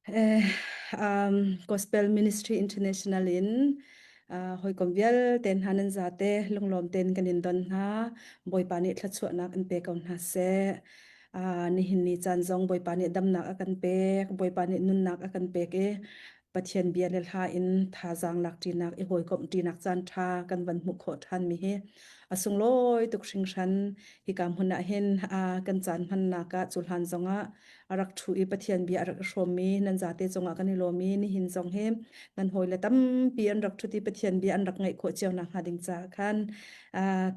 Eh, um, Gospel Ministry International in uh, hawikom vialte hna nan zate lunglawm tein kan in don hna. Bawipa nih thluachuahnak in pe ko hna seh. Uh, nihin ni caan zong Bawipa nih damnak a kan pek, Bawipa nih nunnak a kan pek i Pathian bia le hla in thazaang lak ṭinak i hawikomh ṭinak caan ṭha kan van hmuh khawh ṭhan mi hi a sunglawi tuk hringhran. Hika hmun ah hin uh, kan caan hmannak ah cu hlan zongah a rak ṭhu i Pathian bia a rak i hrawmmi nan zate cungah kan i lawm i nihin zong hi nan hawile tampi an rak ṭhut i Pathian bia an rak ngaih khawh cio nakhnga ding caah khan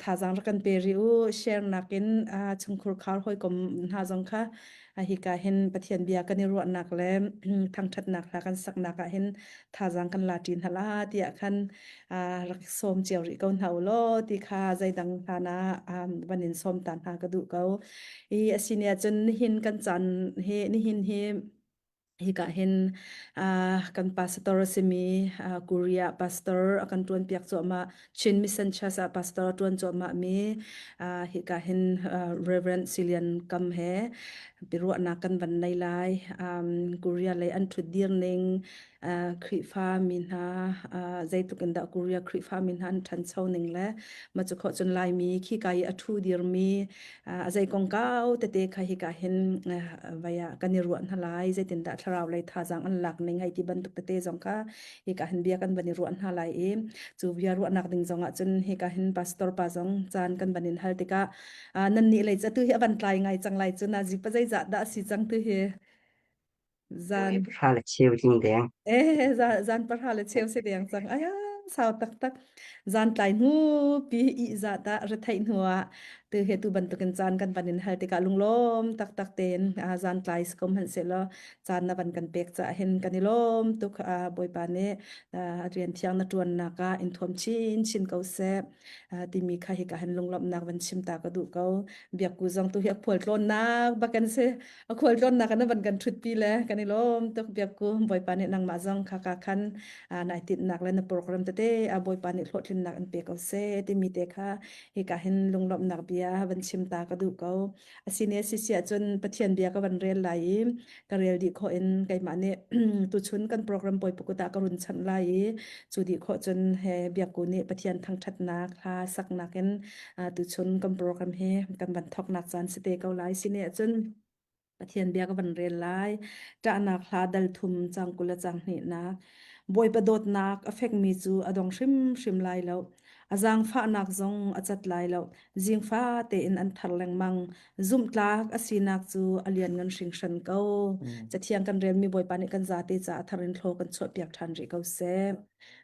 thazaang rak kan pe rih u. Share nakin chungkhur khar hawikom hna zong kha hika hin Pathian bia kan i ruahnak le thangṭhatnak hla kan saknak ah hin thazaang kan la ṭi hna la tiah khan rak sawm cio rih ko hna u law ti kha zeidang hlan ah van in sawm ta hna ka duh ko. I a si nih ahcun nihin kan caan hi nihin hi hika hin uh, kan pastor a simi uh, Korea pastor a kan ṭuan piak cuahmah Chin Mission Church ah pastor a ṭuan cuahmah mi uh, hika hin uh, Reverend Silian Kam he biaruahnak kan van nei lai um, Korea lei an ṭhut dir ning uh, Khrihfa mi hna uh, zeitluk in dah Korea Khrihfa mi hna an ṭhancho ning le ma cu khawh cun Laimi khi ka i a ṭhu dirmi a zei kongkau tete kha hika hin vai ah kan i ruah hna lai zeitindah thlarau lei thazaang an lak ning hei ti bantuk tete zong kha hika hin bia kan van i ruah hna lai i cu bia ruahnak ding zong ah cun hika hin pastor pa zong caan kan van in hal tikah nan nih lei cu atu hi a van tlai ngai cang lai cu na zi pa zeizah dah si cang tu hi Voi zan pahra le cheu tling deng. Eh, zan pahra le cheu si deng cang. Aya, sau taktak. Zan tlai hnu pi i za ta retheih hnu ah tu he tu bantukin caan kan van in hal tikah lunglawm taktak tein zan tlai si ko hmanh sehlaw caan na van kan pek caah hin kan i lawm tuk. Bawipa nih rian thiang na ṭuannak ah in thuam chin chin ko seh timi kha hika hin lunglawmhnak van chim ta ka duh ko. Biakku zong tu hi a khualtlawnnak bak kan si. A khualtlawnnak in van kan ṭhutpi le kan i lawm tuk biakku Bawipa nih nangmah zong kha ka khan nai tinhnak le na program tete a Bawipa nih hlawhtlinnak in pe ko seh timi te kha hika hin lunglawmhnak bia van chim ta ka duh ko. Asine sisi ahcun Pathian bia ka van rel lai i ka rel dih khawh in keimah nih tuchun kan program Bawipa kut ah ka run chanh lai i cu dih khawh cun he biakku nih Pathian thangṭhatnak hla saknak in tuchun kan program hi kan van thawknak caan si te ko lai sine ahcun Pathian bia ka van rel lai. Ṭahnak hla dal thum cang 20 le cang hnihnak. Bawipa dawtnak a fekmi cu a dong hrimhrim lai lo. A zaangfahnak zong a cat lai lo. Zingfa tein an thar lengmang. Zumhtlak a sinak cu a lianngan hringhran ko. Cathiang kan relmi Bawipa nih kan zate caah a thar in thlaw kan chuahpiak ṭhan rih ko seh.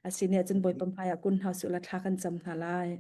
A si nih ahcun Bawipa hmaiah kun hna usih law thla kan cam hna lai.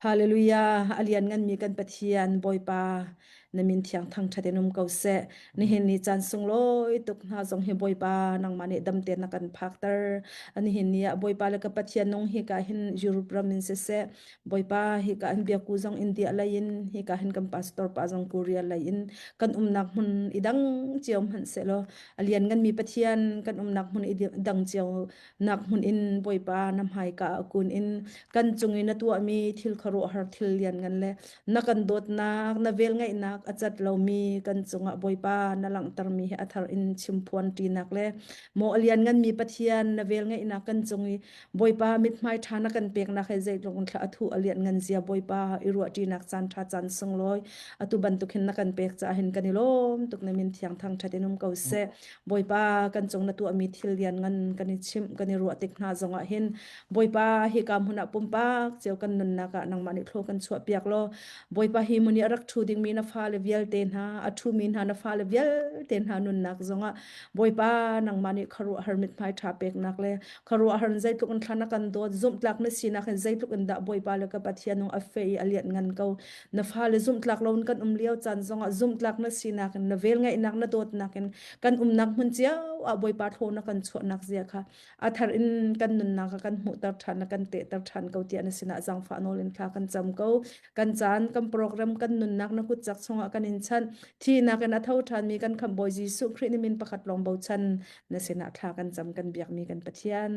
Hallelujah! A liannganmi kan Pathian Bawipa, na min thiang thangṭhat in um ko seh. Nihin ni caan sunglawi tuk hna zong hi Bawipa nangmah nih dam tein na kan phakter. Nihin ni ah Bawipa le ka Pathian nung hika hin Europe ram in siseh, Bawipa hika hin biakku zong India lei in, hika hin kan pastor pa zong Korea lei in kan umnak hmun i dang cio hmanh sehlaw a liannganmi Pathian kan umnak hmun i dang cio nak hmun in Bawipa na hmaika ah kun in kan cung i na tuahmi thil khuaruahhar thil lianngan le na kan dawtnak na velngeihnak a cat lomi kan cungah Bawipa na langhtermi hi a thar in chimphuan ṭinak le maw a liannganmi Pathian na velngeihnak kan cung i Bawipa mithmai ṭha na kan peknak he zeitluk in thla a thuh a lianngan zia Bawipa i ruah ṭinak caan ṭha caan sunglawi atu bantuk hin na kan pek caah hin kan i lawm tuk na min thiang thangṭhat in um ko seh Bawipa kan cung na tuahmi thil lianngan kan i chimh kan i ruah tik hna zongah hin Bawipa hika hmun ah pumpak cio kan nunnak ah nangmah nih thlaw kan chuahpiak law Bawipa hi hmun i a rak ṭhu dingmi na fale vialte hna a ṭhumi hna na fale vialte hna nunnak zongah Bawipa nangmah nih khuaruahhar mithmai ṭha peknak le khuaruahhar in zeitluk in thla na kan dawt zumhtlak na sinak in zeitluk in dah Bawipa le ka Pathian nung a fe i a lianhngan ko na fale zumhtlak loin kan um lio caan zongah zumhtlak na sinak in na velngeihnak na dawtnak in kan umnak hmun cio ah Bawipa thlaw na kan chuahnak zia kha a thar in kan nunnak ah kan hmuhter ṭhan na kan tehter ṭhan ko tiah na sinah zaangfah nawl in thla kan cam ko kan caan kan program kan nunnak na kut cak chungah kan in chanh thihnak in a tho ṭhanmi kan khamh Bawi Jesuh Khrih ni min pakhat lawng bochan na sinah thla kan cam kan biakmi kan Pathian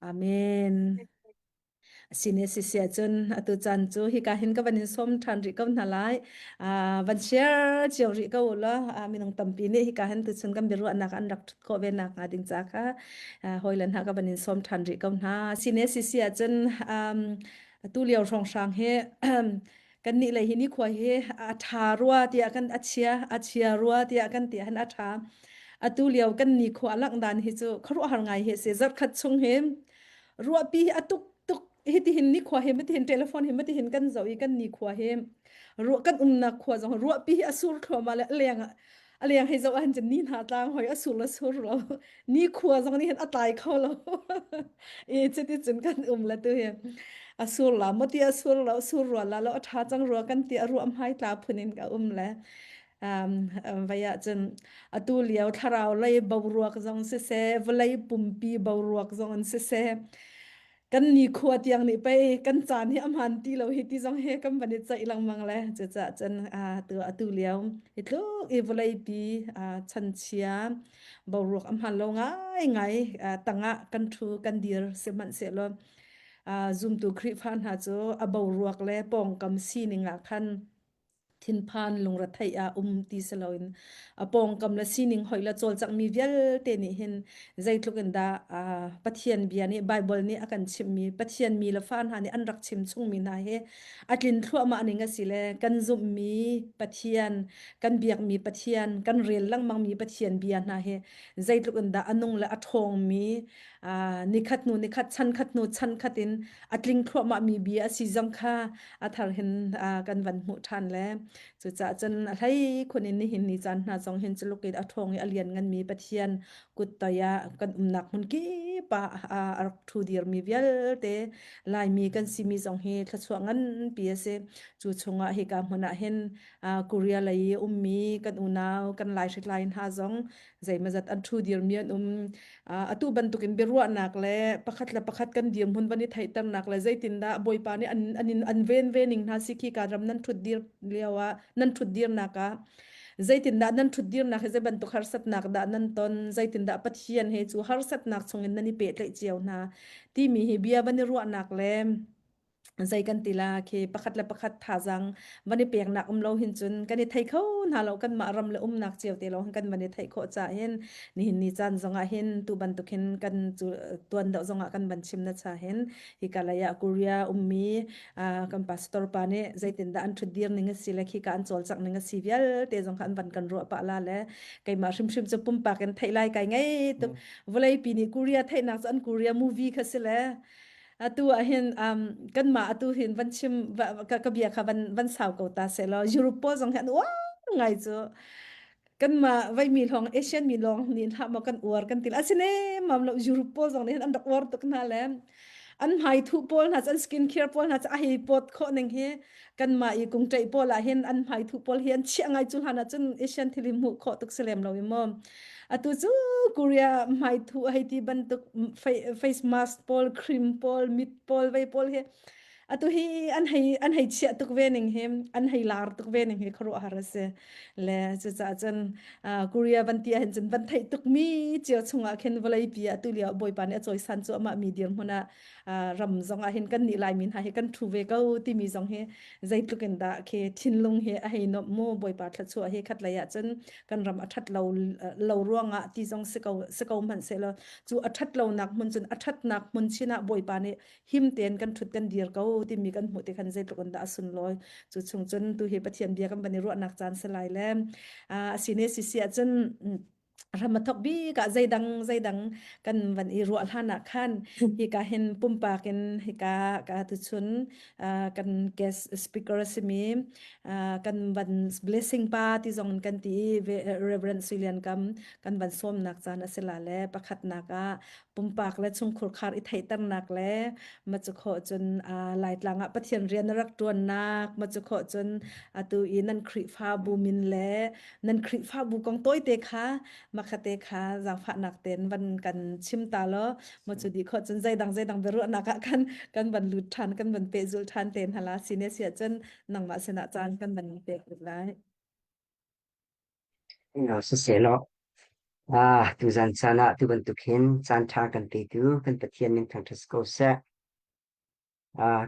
Amen. Sine si ahcun atu caan cu hika hin ka van in sawm ṭhan rih ko hna lai. Van share cio rih ko u law minung tampi nih hika hin tuchun kan biaruahnak an rak ṭhut khawh ve nak hnga ding ca kha hawile hna ka van in sawm ṭhan rih ko hna. Sine si ahcun atu lio hrawnghrang hi kannih lei hi nikhua hi a ṭha rua tiah kan a chia rua tiah kan ti ahhin a ṭha. Atu lio kan nikhua langh dan hi cu khuaruahhar ngai hi a si. Zarhkhat chung hi ruahpi hi a tuk tuk hitihin nikhua hi matihin telephone hi matihin kan zoh i kan nikhua hi ruah kan umnak khua zong ruahpi hi a sur thluahmah le a leng a leng hei zoh ahhin cun ni hna tlang hoi a sur le sur lo nikhua zong nih hin a tlai kho lo i cuti cun kan um le tu hi a sur la maw ti a sur lo sur rua la lo a ṭha cang rua kan ti a ruah hmai tla phun in ka um le vai ah cun atu lio thlarau lei boruak zong siseh vawlei pumpi boruak zong in siseh kan nikhua tiang nih pei kan caan hi a hmaan ti lo hi ti zong he kan van i ceih lengmang le cucaah cun tu atu lio hi tluk i vawleipi chanchia boruak a hmaan lo ngaingai tangah kan ṭhu kan dir sihmanhsehlaw zumtu Khrihfa hna cu a boruak le pawngkam sining ah khan thinphan lungretheih ah um ti si loin a pawngkam le sining hoih le cawlcanghmi vialte nih hin zeitluk in dah Pathian bia nih Bible nih a kan chimhmi Pathian mi le fa hna nih an rak chim chungmi hna hi a tlin thluahmah ning a si le kan zumhmi Pathian kan biakmi Pathian kan rel lengmangmi Pathian bia hna hi zeitluk in dah a nung le a ṭhawngmi nikhat hnu nikhat chan khat hnu chan khat in a tling thluahmahmi bia a si zong kha a thar hin kan van hmuh ṭhan le cucaah cun a hlei khun in nihin ni caan hna zong hin culuk in a ṭhawng i a lian nganmi Pathian kut toi ah kan umnak hmun kip ah a rak ṭhu dirmi vialte Laimi kan simi zong hi thluachuah nganpi a si. Cu chungah hika hmun ah hin Korea lei i ummi kan unau kan Lai hritlai hna zong zeimazat an ṭhu dirmi an um. Atu bantukin biaruahnak le pakhat le pakhat kan dirhmun van i theihternak le zeitindah Bawipa nih an an in an ven ve ning hna si khi ka ram nan ṭhut dir lio ah nan ṭhut dirnak ah zeitindah nan ṭhut dirnak hi zei bantuk harsatnak dah nan ton zeitindah Pathian he cu harsatnak chungin nan i pehtlaih cio hna timi hi bia van i ruahnak le zei kan ti la khi pakhat le pakhat thazaang van i peknak um lo hin cun kan i thei kho hna lo kanmah ram le umnak cio te lo hin kan van i theih khawh ca hin nihin ni caan zongah hin tu bantuk hin kan cu tuan deuh zongah kan van chim na cha hin hika lei ah Korea ummi kan pastor pa nih zeitindah an ṭhut dir ning a si le khika an cawlcangh ning a si vialte zong kha an van kan ruah pah la le keimah hrimhrim cu pumpak in theih lai kai ngei tuk vawleipi nih Korea theihnak cu an Korea movie kha si le atu ah hin kanmah atu hin van chim ka, ka bia kha van van sau ko ta se law Europe pawl zong hi an uar ngai cu kanmah veimi lawng Asian mi lawng nih hlah maw kan uar kan til asine mam lo Europe pawl zong nih hin an rak uar tuk hna le an hmai thuh pawl hna cu an skin care pawl hna cu a hei pawt khawh ning hi kanmah i kungṭaih pawl ah hin an hmai thuh pawl hi an chiah ngai cu hlan ah cun Asian thil hi hmuh khawh tuk si lem lo i maw atu cu Korea hmai thuh hei ti bantuk face mask pawl cream pawl mit pawl vei pawl hi atu hi an hei an hei chiah tuk ve ning hi an hei lar tuk ve ning hi khuaruahhar a si le cucaah cun Korea van ti ahhin cun van theih tuk mi cio chungah khin vawleipi ah tu lio Bawipa nih a cawisan cu amah mi dirhmun ah ram zong ah hin kan nih Laimi hna hi kan ṭhu ve ko timi zong hi zeitluk in dah khi thinlung hi a hei nuamh mu Bawipa thluachuah hi khat lei ah cun kan ram a ṭhat lo lo ruangah ti zong si ko si ko hmanh sehlaw cu a ṭhat lonak hmun cun a ṭhatnak hmun chin ah Bawipa nih him tein kan ṭhut kan dir ko timi kan hmuh ti khan zeitluk in dah a sunlawi cu chung cun tu hi Pathian bia kan van i ruahnak caan si lai le a si ne si si ahcun ram a thok bik ah zeidang zeidang kan van i ruah hlan ah khan hika hin pumpak in hika ka tuchun kan guest speaker simi kan van blessing pa ti zong kan ti i Reverend Suilian Kam kan van sawmnak caan a si la le pakhatnak ah pumpak le chungkhur khar i theihternak le ma cu khawh cun Laitlang ah Pathian rian a rak ṭuannak ma cu khawh cun atu i nan Khrihfabu min le nan Khrihfabu kong tawite kha makhate kha zaangfahnak tein van kan chim ta law maw cu dih khawh cun zeidang zeidang biaruahnak ah khan kan van lut ṭhan kan van pehzulh ṭhan te hna la si ne si ahcun nangmah sinah caan kan van pek rih lai. Siselaw, tuzan caan ah tu bantuk hin caan ṭha kan petu kan Pathian min thangṭhat si ko seh.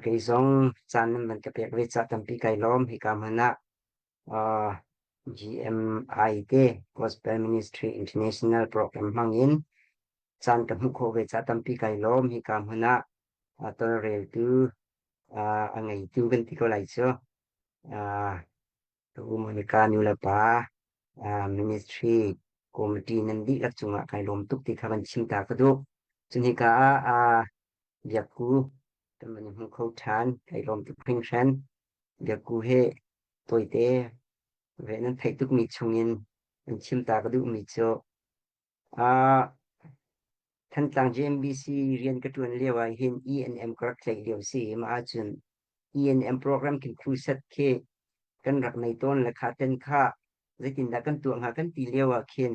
Kei zong caan nan van ka pek ve cah tampi kai lawm. Hika hmun ah GMI te Gospel Ministry International program hmang in caan ka hmuh khawh ve cah tampi kai lawm. Hika hmun ah tawlreltu a ngeitu kan ti ko lai cu. Ka u Monica nu le pa ministry committee nan dihlak cungah kai lawm tuk ti kha van chim ta ka duh. Cun hika ah Biakku kan van i hmu kho ṭhan. Kai lawm tuk hringhran. Biakku he tawite ve nan theih tukmi chungin an chim ta ka duhmi cu Thantlang JMBC rian ka ṭuan lio ah hin E&M ka rak tlaih lio si i mah ahcun E&M program khin crusade khi kan rak nei tawn le kha ten kha zeitindah kan tuah hnga kan ti lio ah khin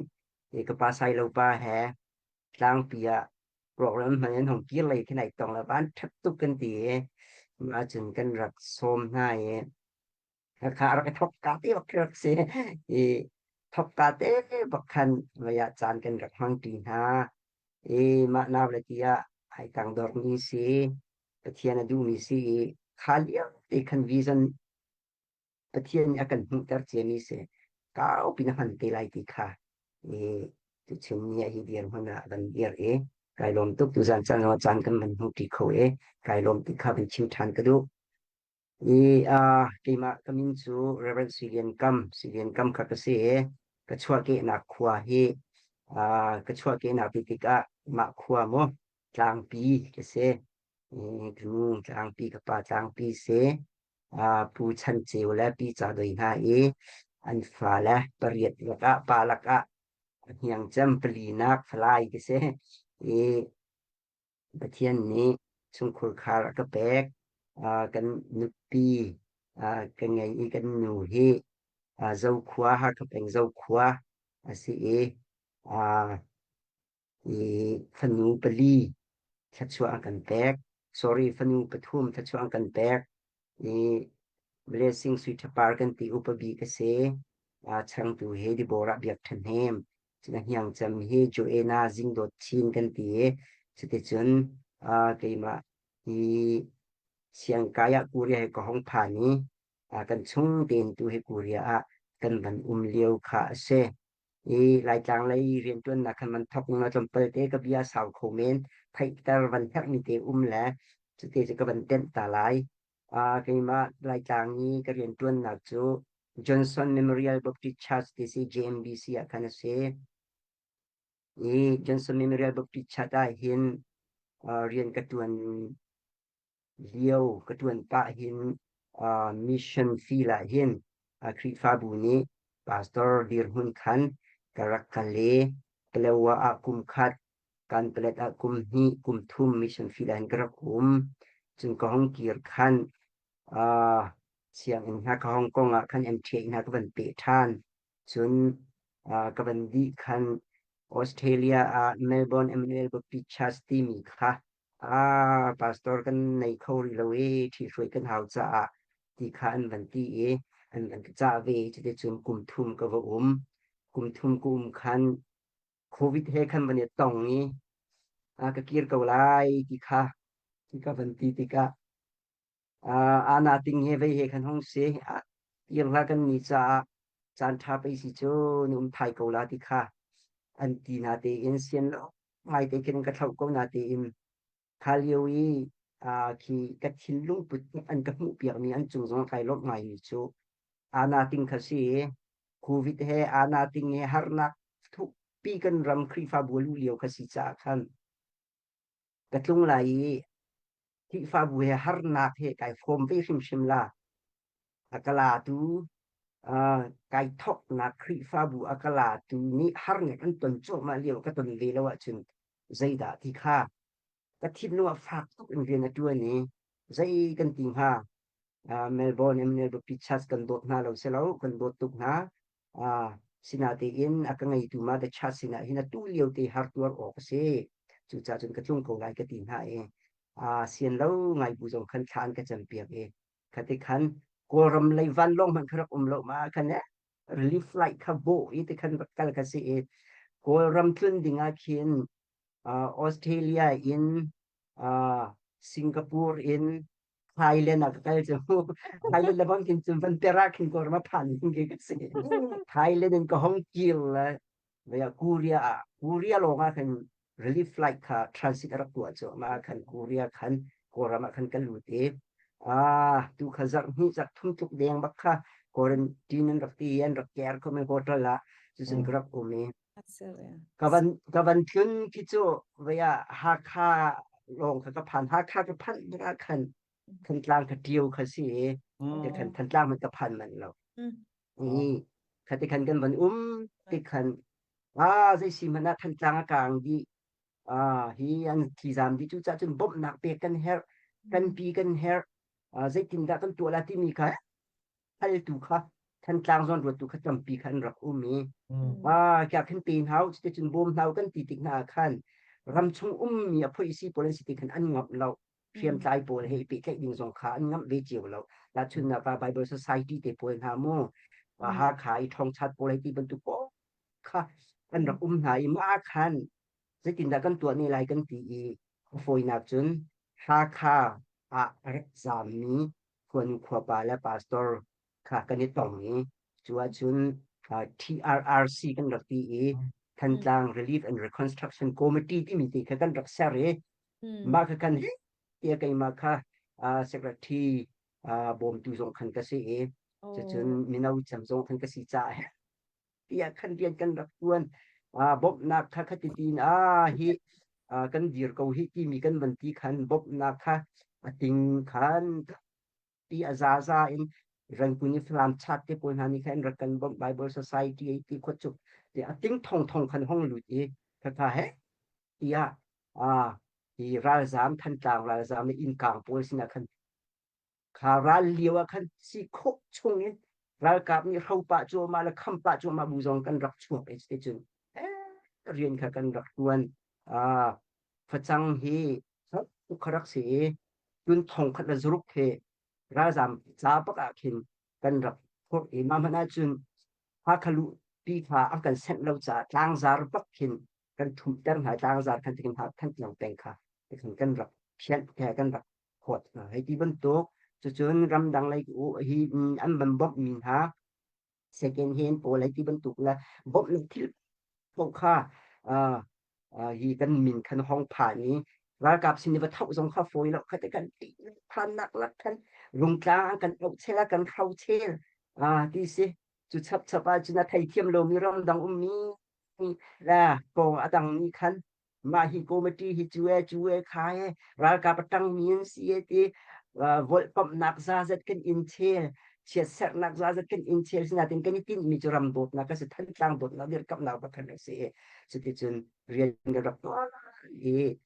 ka pa Sailo pa he tlangpi ah program hman in hong kir lei khin ai tong le van ṭhat tuk kan ti i mah ahcun kan rak sawm hna i kha rak i thawk ka te bak rak si i thawk ka te bak khan vei ah caan kan rak hmang ṭi hna i mah nau le ti ah ai tang dormi si Pathian a duhmi si i kha lio te khan vision Pathian nih a kan hmuhter ciami si kaupi na hman te lai ti kha i tuchun ni ah hi dirhmun ah kan dir i kai lawm tuk tuzan caan zong ah caan kan van hmu ṭi kho i kai lawm ti kha van chim ṭhan ka duh. I keimah ka min cu Reverend Sui Lian Kam, Sui Lian Kam kha ka si i ka chuahkehnak khua hi ka chuahkehnak ti tikah mah khua mu Tlangpi ka si. Ka nu Tlangpi, ka pa Tlangpi si. Pu Chan Ceu le Pi Ca Doi hna i an fale pariat lakah pa lakah a hniang cem palinak falai ka si. I Pathian nih chungkhur khar a ka pek. Kan nupi ka ngei i kan nu hi Zokhua, Hakha peng Zokhua a si i i fanu pali thluachuah a kan pek. Sorry, fanu pathum thluachuah a kan pek. I Blessing Sui Tha Par kan ti upa bik a si. Changtu he Deborah Biak Tha Hnem. Cun a hniang cem hi Joanna Zing Dawt Chin kan ti i cuticun keimah hi siangkai ah Korea he ka hong phan i kan chung tein tu hi Korea ah kan van um lio kha a si. I Laitlang lei rianṭuannak khan van thawk ning law tlawmpal te ka bia sau kho men theihter van herhmi te um le cute cu ka van tenh ta lai. Keimah Laitlang i ka rianṭuannak cu Johnson Memorial Baptist Church ti si JMBC ah khan a si. I Johnson Memorial Baptist Church ah hin rian ka ṭuan lio ka ṭuan pah hin mission field ah hin Khrihfabu nih pastor dirhmun khan ka rak kal i Palawa ah kum khat, Kanpalet ah kum hnih, kum thum mission field ah hin ka rak um. Cun ka hong kir khan sianginn hna ka Hong Kong ah khan MTA hna ka van peh ṭhan. Cun ka van dih khan Australia ah Melbourne Emmanuel Baptist Church timi kha pastor kan nei kho rih lo i ṭhihruai kan hau caah ti kha an van ti i an van ka cah ve. Cuticun kum thum ka va um. Kum thum ka um khan COVID he khan van i tong i ka kir ko lai ti kha ka van ti tikah Ana ting he vei he khan hong si. Kir hlah kan ni caah caan ṭha pei si cu na um thai ko la ti kha an ti na tein sian lo ngai te khin ka thlauh ko na tein kha lio i khi ka thinlung put an ka hmuh piak mi an cung zong kai lawmh ngai mi cu ana ting kha si COVID he ana ting he harnak thukpi kan ram Khrihfabu lu lio kha si caah khan ka tlung lai i Khrihfabu he harnak he kai hrawm ve hrimhrim la. A ka latu kai thawknak Khrihfabu a ka latu nih harnak an ton cuahmah lio ka ton ve lo ahcun zeidah ti kha ka thinlung ah fak tuk in rian a ṭuan i zei kan ti hnga? Melbourne Emmanuel Baptist Church kan dawt hna lo si lo, kan dawt tuk hna. Sinatein a ka ngeitu ma the church sinah hin atu lio te har tuar awk a si. Cucaah cun ka tlung ko lai ka ti hna i sian lo ngai bu zong khan thla an ka campiak i khati khan Kawlram lei vanlawng hmanh kha rak um lo ma khan relief flight kha bawh i ti khan rak kal ka si i Kawlram tlun ding ah khin Australia in Singapore in. Thailand ah ka kal cu. Thailand le bang khin cun van tera khin ko ram a phan ding khi ka si. Thailand in ka hong kir le vaya Korea ah Korea lawng ah khan relief flight kha transit a rak tuah cu ma khan Korea khan Kawlram ah khan kan lut i ah tu kha zarh hnih zarh thum tluk deng bak kha quarantine an rak ti i an rak care kho mi hotel ah cucun ka rak um i ka van tlun khi cu vaya Hakha lawng kha ka phan Hakha ka phanh tikah khan Thantlang kha ṭio kha si i khan Thantlang man ka phan manh lo i khati khan kan van um ti khan ah zei si hmanh ah Thantlang a kang dih ah hi an thizam dih cu cah cun bawmhnak pek kan herh kan pi kan herh zeitindah kan tuah la timi kha haltu kha Thantlang zawn ruattu kha tampi kha an rak um i ah kya khan pe hna u cuticun bawm hna u kan ti tik hna ah khan ramchung ummi a phoisi pawl an si ti khan an ngamh lo hriamtlai pawl he i pehtlaih ding zong kha an ngamh ve cio lo tahchunhnak ah Bible Society te pawl hna mu Hakha i ṭhawngchat pawl hei ti bantuk pawl kha an rak um hna i mah khan zeitindah kan tuah ne lai kan ti i a fawinak cun Hakha ah a rak zaammi khuanu khuapa le pastor kha kan i tong i cu ahcun TRRC kan rak ti i Thantlang Relief and Reconstruction Committee timi ti kha kan rak ser i mah kha kan tiah keimah kha secretary bawmtu zong khan ka si i cucun mino cem zong khan ka si caah tiah khan rian kan rak tuan bawmhnak kha khati tiin a hi kan dir ko hi timi kan van ti khan bawmhnak kha a ting khan ti a zaza in Rangoon i Falam chat te pawl hna nih khan rak kan bawmh Bible Society ei ti khawt cu ti a ting thong thong khan hong lut i khakha he tiah a hi ralzam Thantlang ralzam le innkang pawl sinah khan kha ral lio ah khan si khawh chung in ralkap nih hro pah cuahmah le kham pah cuahmah bu zong kan rak chuak i te cun rian kha kan rak tuan. Facang hi kha rak si i tun thong khat le zuruk he ralzam ca bak ah khin kan rak phurh i mah hmanh ahcun Hakha luhpi kha an kan senh lo caah tlangzar bak khin kan ṭhumhter hna tlangzar khan tikin Thantlang peng kha tikhin kan rak phianh kan rak phawt hna. Hei ti bantuk cucun ramdang lei hi an van bawmhmi hna second hand pawl hei ti bantuk le bawmhnak thil paoh kha hi kan min khan hong phan i ralkap sin i va thoh zong kha fawi lo kha te kan phannak lak khan rungtlang kan auh chel kan hro chel ti si cu chap chap ah cun a theithiam lomi ramdang ummi la kong a dang nih khan mah hi committee hi cu e cu e kha e ralkap a ṭangmi an si e ti volhpamhnak zazat kan in chel chiatserhnak zazat kan in chel sinain kan i tinhmi cu ram dawtnak a si Thantlang dawtnak dirkamnak pakhat a si i cuticun rian kan rak tuah i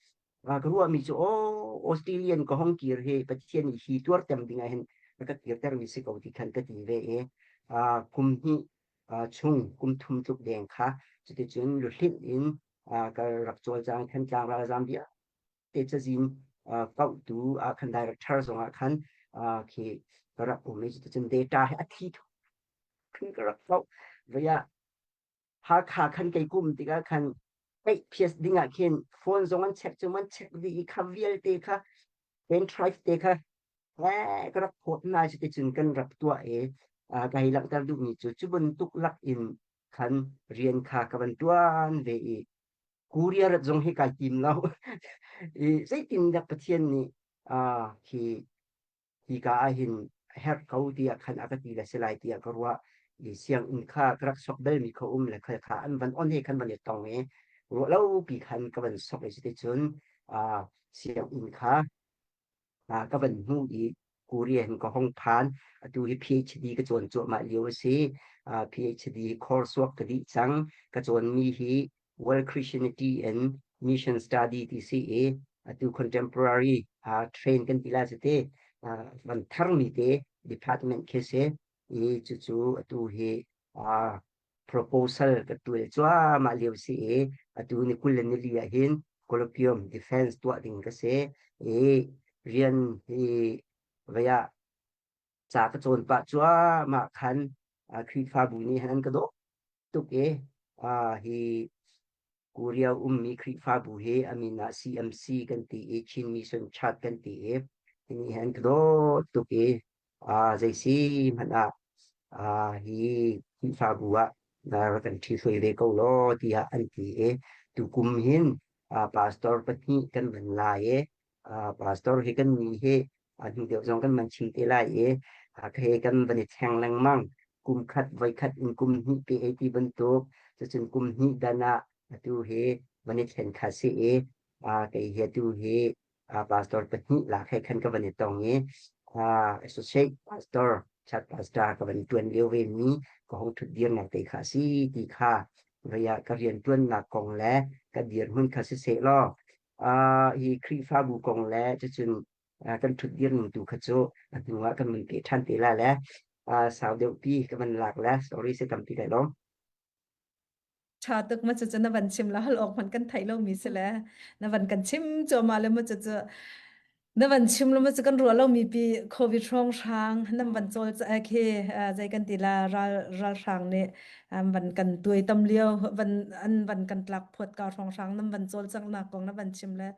ka ruahmi cu aw Australian ka hong kir hi Pathian nih hi tuartem ding ah hin a ka kirtermi si ko ti khan ka ti ve i kum hnih chung kum thum tluk deng kha cuticun luhlinh in ka rak cawlcang Thantlang ralzaam vialte cazin kauhtu ah khan director zong ah khan khi ka rak um i cuticun data hi a thi khin ka rak kauh vei ah Hakha khan kei kum tikah khan peih phias ding ah khin phone zong an check cu an check dih i kha vialte kha pen drive te kha ka rak phawt hna cuticun kan rak tuah i ka hei langhter duhmi cu cu bantuk lak in khan rian kha ka van ṭuan ve i Korea rat zong hi kai tim lo. I zeitindah Pathian nih hi hika ah hin a herh ko tiah khan a ka ti le si lai tiah ka ruah. I sianginn kha ka rak sok balmi kha um le kha kha an van on he khan van i tong i ruah lo pi khan ka van sok i cuticun sianginn kha ka van hmuh i Korea hin ka hong phan. Atu hi PhD ka cawn cuahmah lio a si. PhD coursework ka dih cang. Ka cawnmi hi World Christianity and Mission Study ti si i atu contemporary train kan ti lai cu te van tharmi te department khi si. I cucu atu hi proposal ka tual cuahmah lio si i atu ni 20 le nili ah hin colloquium defense tuah ding ka si i rian hi vei ah ca ka cawn pah cuahmah khan Khrihfabu nih han an ka dawh tuk i hi Korea ummi Khrihfabu hi a min ah CMC kan ti i Chin Mission Church kan ti i. Hi nih hin ka dawt tuk i zei si hmanh ah hi Khrihfabu ah rak kan ṭhihruai ve ko law tiah an ti i tukum hin pastor pahnih kan van lai i pastor hi kan nih hi hnu deuh zong kan van chim te lai i he kan van i thleng lengmang. Kum khat voi khat in kum hnih pe ei ti bantuk cucun kum hnih dan ah atu hi van i thlen kha si i kei hi atu hi pastor pahnih lak he khan ka van i tong i associate pastor chat pastor ka van tuan lio ve mi ka hong thut dirnak te kha si ti kha vaya ka rian tuannak kong le ka dirhmun kha si seh law hi Khrihfabu kong le cucun kan thut dir ning tu kha cu a hnu ah kan mun pe ṭhan te la le sau deuh pi ka van lak le sorry se tampi kai lawm. Ṭha tuk ma cucu na van chim la hal awk hmanh kan theih lomi si le na van kan chim cuahmah le mu cucu na van chim lo ma cu kan ruah lomi pi COVID hrawnghrang nan van cawl khi zei kan ti la ral ralhrang nih an van kan tuai tam lio van an van kan tlak phuat ka hrawnghrang nan van cawl cang nak kong na van chim le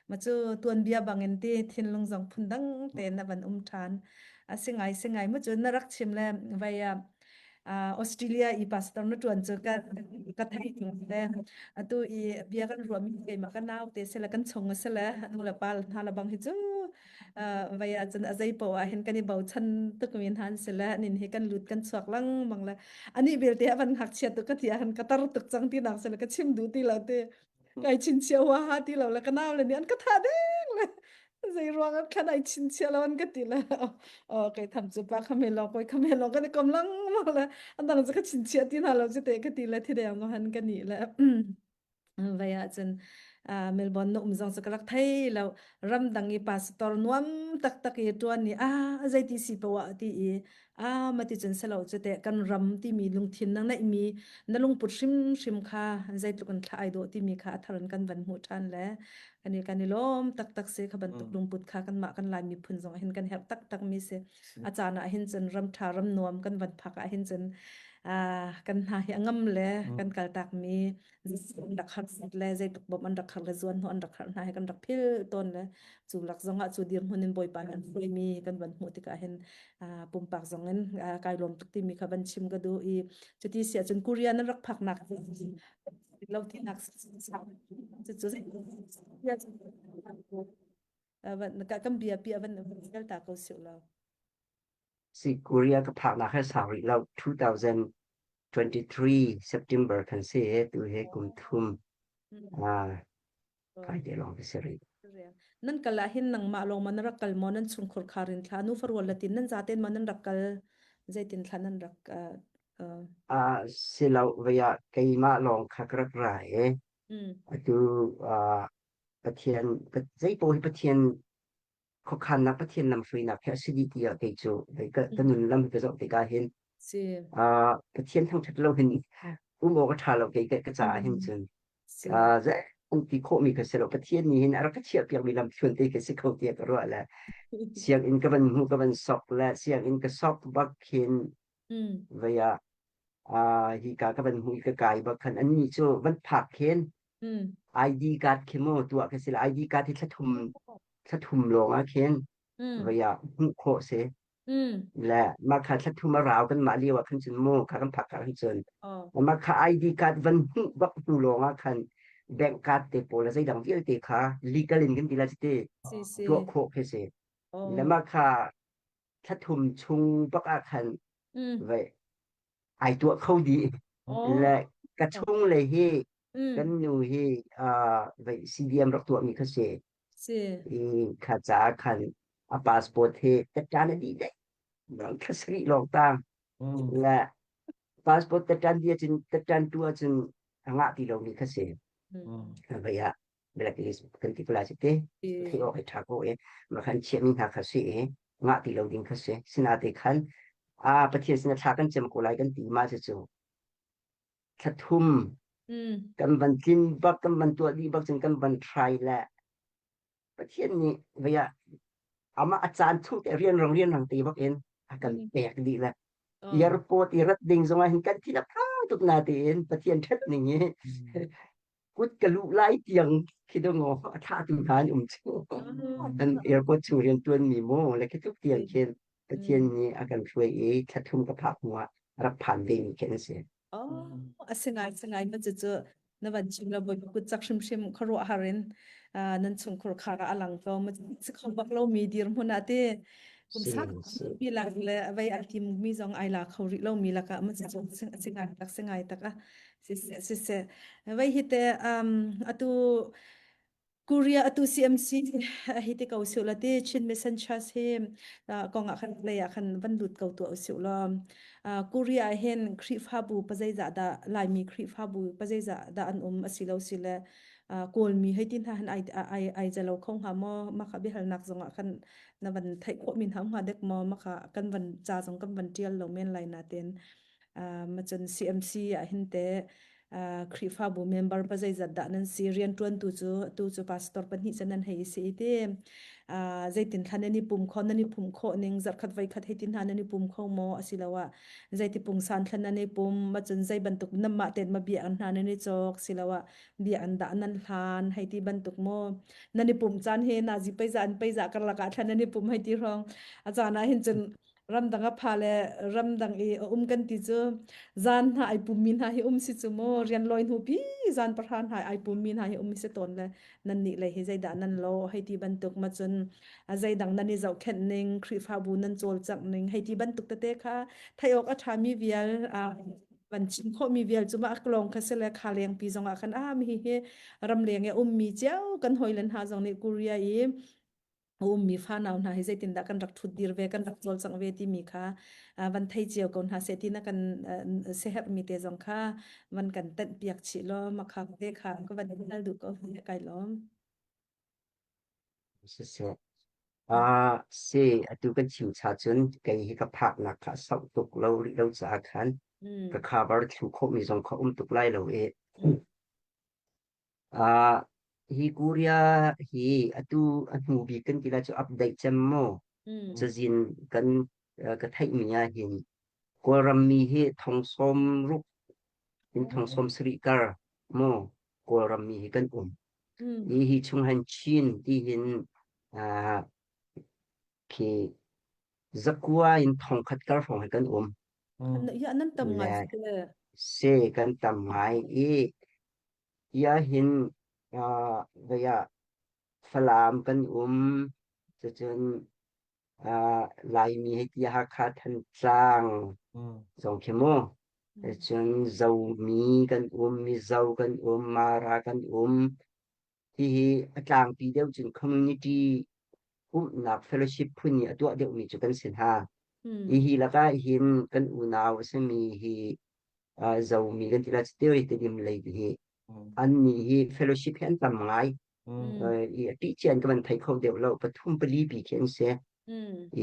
ma cu tuanbia bangin ti thinlung zong phundang te na van um ṭhan a si ngai si ngai mu cu na rak chim le vai Australia i pastor na ṭuan cu ka ka theih le atu i bia kan ruahmi keimah ka nau te sila kan chung a si le nu le pa hna le bang hi cu vai ah cun a zei poah ah hin kan i bochan tuk mi hna an si le nin hi kan lut kan chuak lengmang le ani belte a van ngakchia tuk ka ti ah khan ka tar tuk cang ti nak sila ka chim duh ti lo ti kai chinchia hua ha ti lo le ka nau le nih an ka thah deng le zei ruang an khan ai chinchia lo an ka ti le o kai tham chu pa khame lo koi khame lo kan kom lang ma le an dang chu ka chinchia ti na lo chu te ka ti le thi deng no han ka ni le vai ah cun Melbourne na um zong cu ka rak thei lo ramdang i pastor nuam taktak i ṭuan ni a zeiti si poah ti i a mati cun selo cu teh kan ram timi lungthin na ngeihmi na lungput hrimhrim kha zeitluk in thla ai dawh timi kha a thar in kan van hmuh ṭhan le kan i kan i lawm taktak si kha bantuk lungput kha kanmah kan Lai miphun zong hin kan herh taktak mi si a caan ah hin cun ram ṭha ram nuam kan van phak ah hin cun kan hna hi a ngam le kan kaltak mi an rak har le zeitluk bawmh an rak har le zuan hnu an rak har hna hi kan rak phil tawn le cu lak zong ah cu dirhmun in Bawipa kan hruaimi kan van hmuh tikah hin pumpak zong in kai lawm tuk timi kha van chim ka duh i cuti si ahcun Korea nan rak phaknak lo tinak cu kan bia pi van kal ta ko si lo. Si Korea ka phaknak he sau rih lo 2023 September kan si tu he kum thum kai te lawng ka si rih. Nan kal ah hin nangmah lawng ma na rak kal maw nan chungkhur khar in thla nu farual latin nan zaten ma nan rak kal zeitin thla nan rak Ah silo vaya keimah lawng kha ka rak ra e atu Pathian zei paoh hi Pathian khuakhannak Pathian lamhruainak hi a si dih tiah kei cu ka nun lam ka zoh tikah hin si Pathian thangṭhat lo hin um awk a ṭha lo kei ka caah hin cun si zei an ti khawhmi ka si lo Pathian nih hin a rak ka chiahpiakmi lamthluan te ka si kho tiah ka ruah le sianginn ka van hmuh ka van sok le sianginn ka sok bak khin vei ah hi ka ka van hmuh i ka kai bak khan annih cu van phak khin ID card khi mu tuah ka si la ID card hi thla thum lawng ah khin vei ah hmuh khawh si le mah kha thla thum a rau kan mah lio ah khan cun mu kha kan phak ah khan cun mah kha ID card van hmuh bak hnu lawng ah khan bank card te pawl le zeidang vialte kha legal in kan ti la te Si si. tuah khawh khi si le mah kha thla thum chung bak ah khan vei ai tuah kho dih le ka chung le hi kan nu hi vei CDM rak tuah mi kha si Si. I kha caah khan a passport hi tatṭan a dih deh thla sarih lawng tang le passport tatṭan di ahcun tatṭan tu ahcun a ngah ti lomi kha si vei ah blacklist kan ti ko lai si te thei awk hi ṭha ko i mah khan chiahmi hna kha si i ngah ti lo ding kha si sinate khan a Pathian sin thla kan cem ko lai kan ti ma cu cu thla thum kan van tlin bak kan van tuah dih bak cun kan van try le Pathian nih vei ah amah a caan chung te rianrang rianrang te bak in a kan pek dih le airport i rat ding zong ah hin kan thin a phang tuk na tiin Pathian ṭhat ning hi. Kut ka luh lai tiang khi dong a thahtu hna an um cu. An airport chung rian tuanmi maw le khi tluk tiang khin Pathian nih a kan hruai i thla thum ka phak hnu ah rak phan ve mi khi an si. Oh, a si ngai si ngai na cucu na van chim lo bawi kut cak hrimhrim khuaruahhar in nan chungkhur khar ah a lang ko ma si kho bak lo mi dirhmun ah ti kum Si sak si. mi lak le vei a tim mi zong ai la kho rih lo mi lakah ma cu si ngai tak si ngai tak a si si si vei hi te atu Korea atu CMC hi te ko siu la ti Chin Mission Church hi kong ah khan lei ah khan van lut ko tuah usih law Korea ah hin Khrihfabu pazeizah dah Laimi Khrihfabu pazeizah dah an um asi lo si le Kawlmi hei ti hna han ai ai ai zalo kho hnga maw maka biahalnak zong ah khan na van theih khawh mi hna hnga dek maw maka kan van ca zong kan van tial lo men lai na ten Macun CMC ah hin teh Khrihfabu member pa zeizat dah nan si rianṭuantu cu atu cu pastor pahnih cu nan hei si ti zeitin thla nan i pum kho nan i pum khawh ning zarhkhat voikhat hei ti hna nan i pum kho maw asiloah zeiti pungsan thla nan i pum macun zei bantuk namah ten ma bia an hna nan i cawk siloah bia an dah nan hlan hei ti bantuk maw nan i pum caan he nazi peiza an peiza karlak ah thla nan i pum hei ti hrawng a caan ah hin cun ramdang a pha le ramdang i a um kan ti cu zan hna ai pummi hna hi um si cu mu rian lawi hnu pi zan pahra hna ai pummi hna hi um si tawn le nan nih le hi zeidah nan lo hei ti bantuk ma cun zeidang nan i zohkhenh ning Khrihfabu nan cawlcangh ning hei ti bantuk tete kha theih awk a ṭhami vial van chim khawhmi vial cu mah lawng kha si le kha lengpi zong ah khan a mi hi ramleng i a ummi cio kan hawilen hna zong nih Korea i a ummi fanau hna hi zeitindah kan rak ṭhutdir ve kan rak cawlcangh ve timi kha van thei cio ko hna seh ti na kan siaherhmi te zong kha van kan tenh piak chih law makha te kha ka van hal duh ko kai lawm. Siseh. Si atu kan chim cha cun kei hi ka phaknak kha a sauh tuk lo rih lo caah khan ka cover thlu khawhmi zong kha um tuk lai lo i Hi Korea hi atu a hnu bik kan ti lai cu update cem maw? Cazin kan ka theihmi ah hin Kawlram mi hi thong sawm ruk in thong sawm sarih kar maw Kawlram mi hi kan um. Hi hi chung han Chin ti hin khi zakua in thong khat kar hrawng hi kan um. Ya nan tam ngai Le se. se kan tam ngai i Hi ahhin vei ah Falam kan um, cucun Laimi hei ti Hakha Thantlang zong khi mu. Cun Zomi kan um, Mizo kan um, Mara kan um. Hihi a tlangpi deuh cun community umnak fellowship phun i a tuah deuhmi cu kan si hna. Hihi lakah hin kan unau a simi hi Zomi kan ti lai cu Tedim lei hi annih hi fellowship hi an tam ngai. I a ṭih cian ka van thei kho deuh lo. Pathum pali pi khi an si.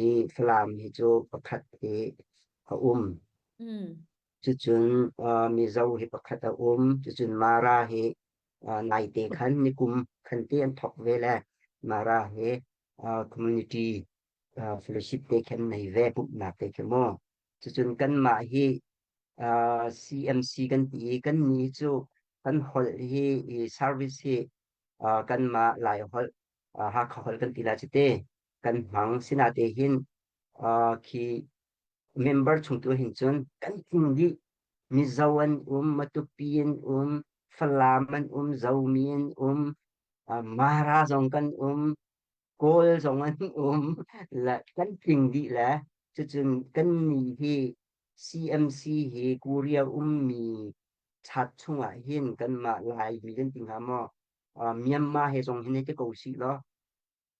I Falam hi cu pakhat hi a um. Cucun Mizo hi pakhat a um. Cucun Mara hi naite khan nikum khan te an thawk ve le Mara hi community fellowship te khan nei ve pumhnak te khi mu. Cucun kanmah hi CMC kan ti i kannih cu kan holh hi i service hi kanmah Lai holh Hakha holh kan ti lai cu te kan hmang sinate hin khi member chung tu hin cun kan tling dih Mizo an um Matupi an um Falam an um Zomi an um Mara zong kan um Kawl zong an um le kan tling dih le cucun kannih hi CMC hi Korea ummi chat chungah hin kanmah Laimi kan ti hnga maw Myanmar he zong hin hei ti ko sih law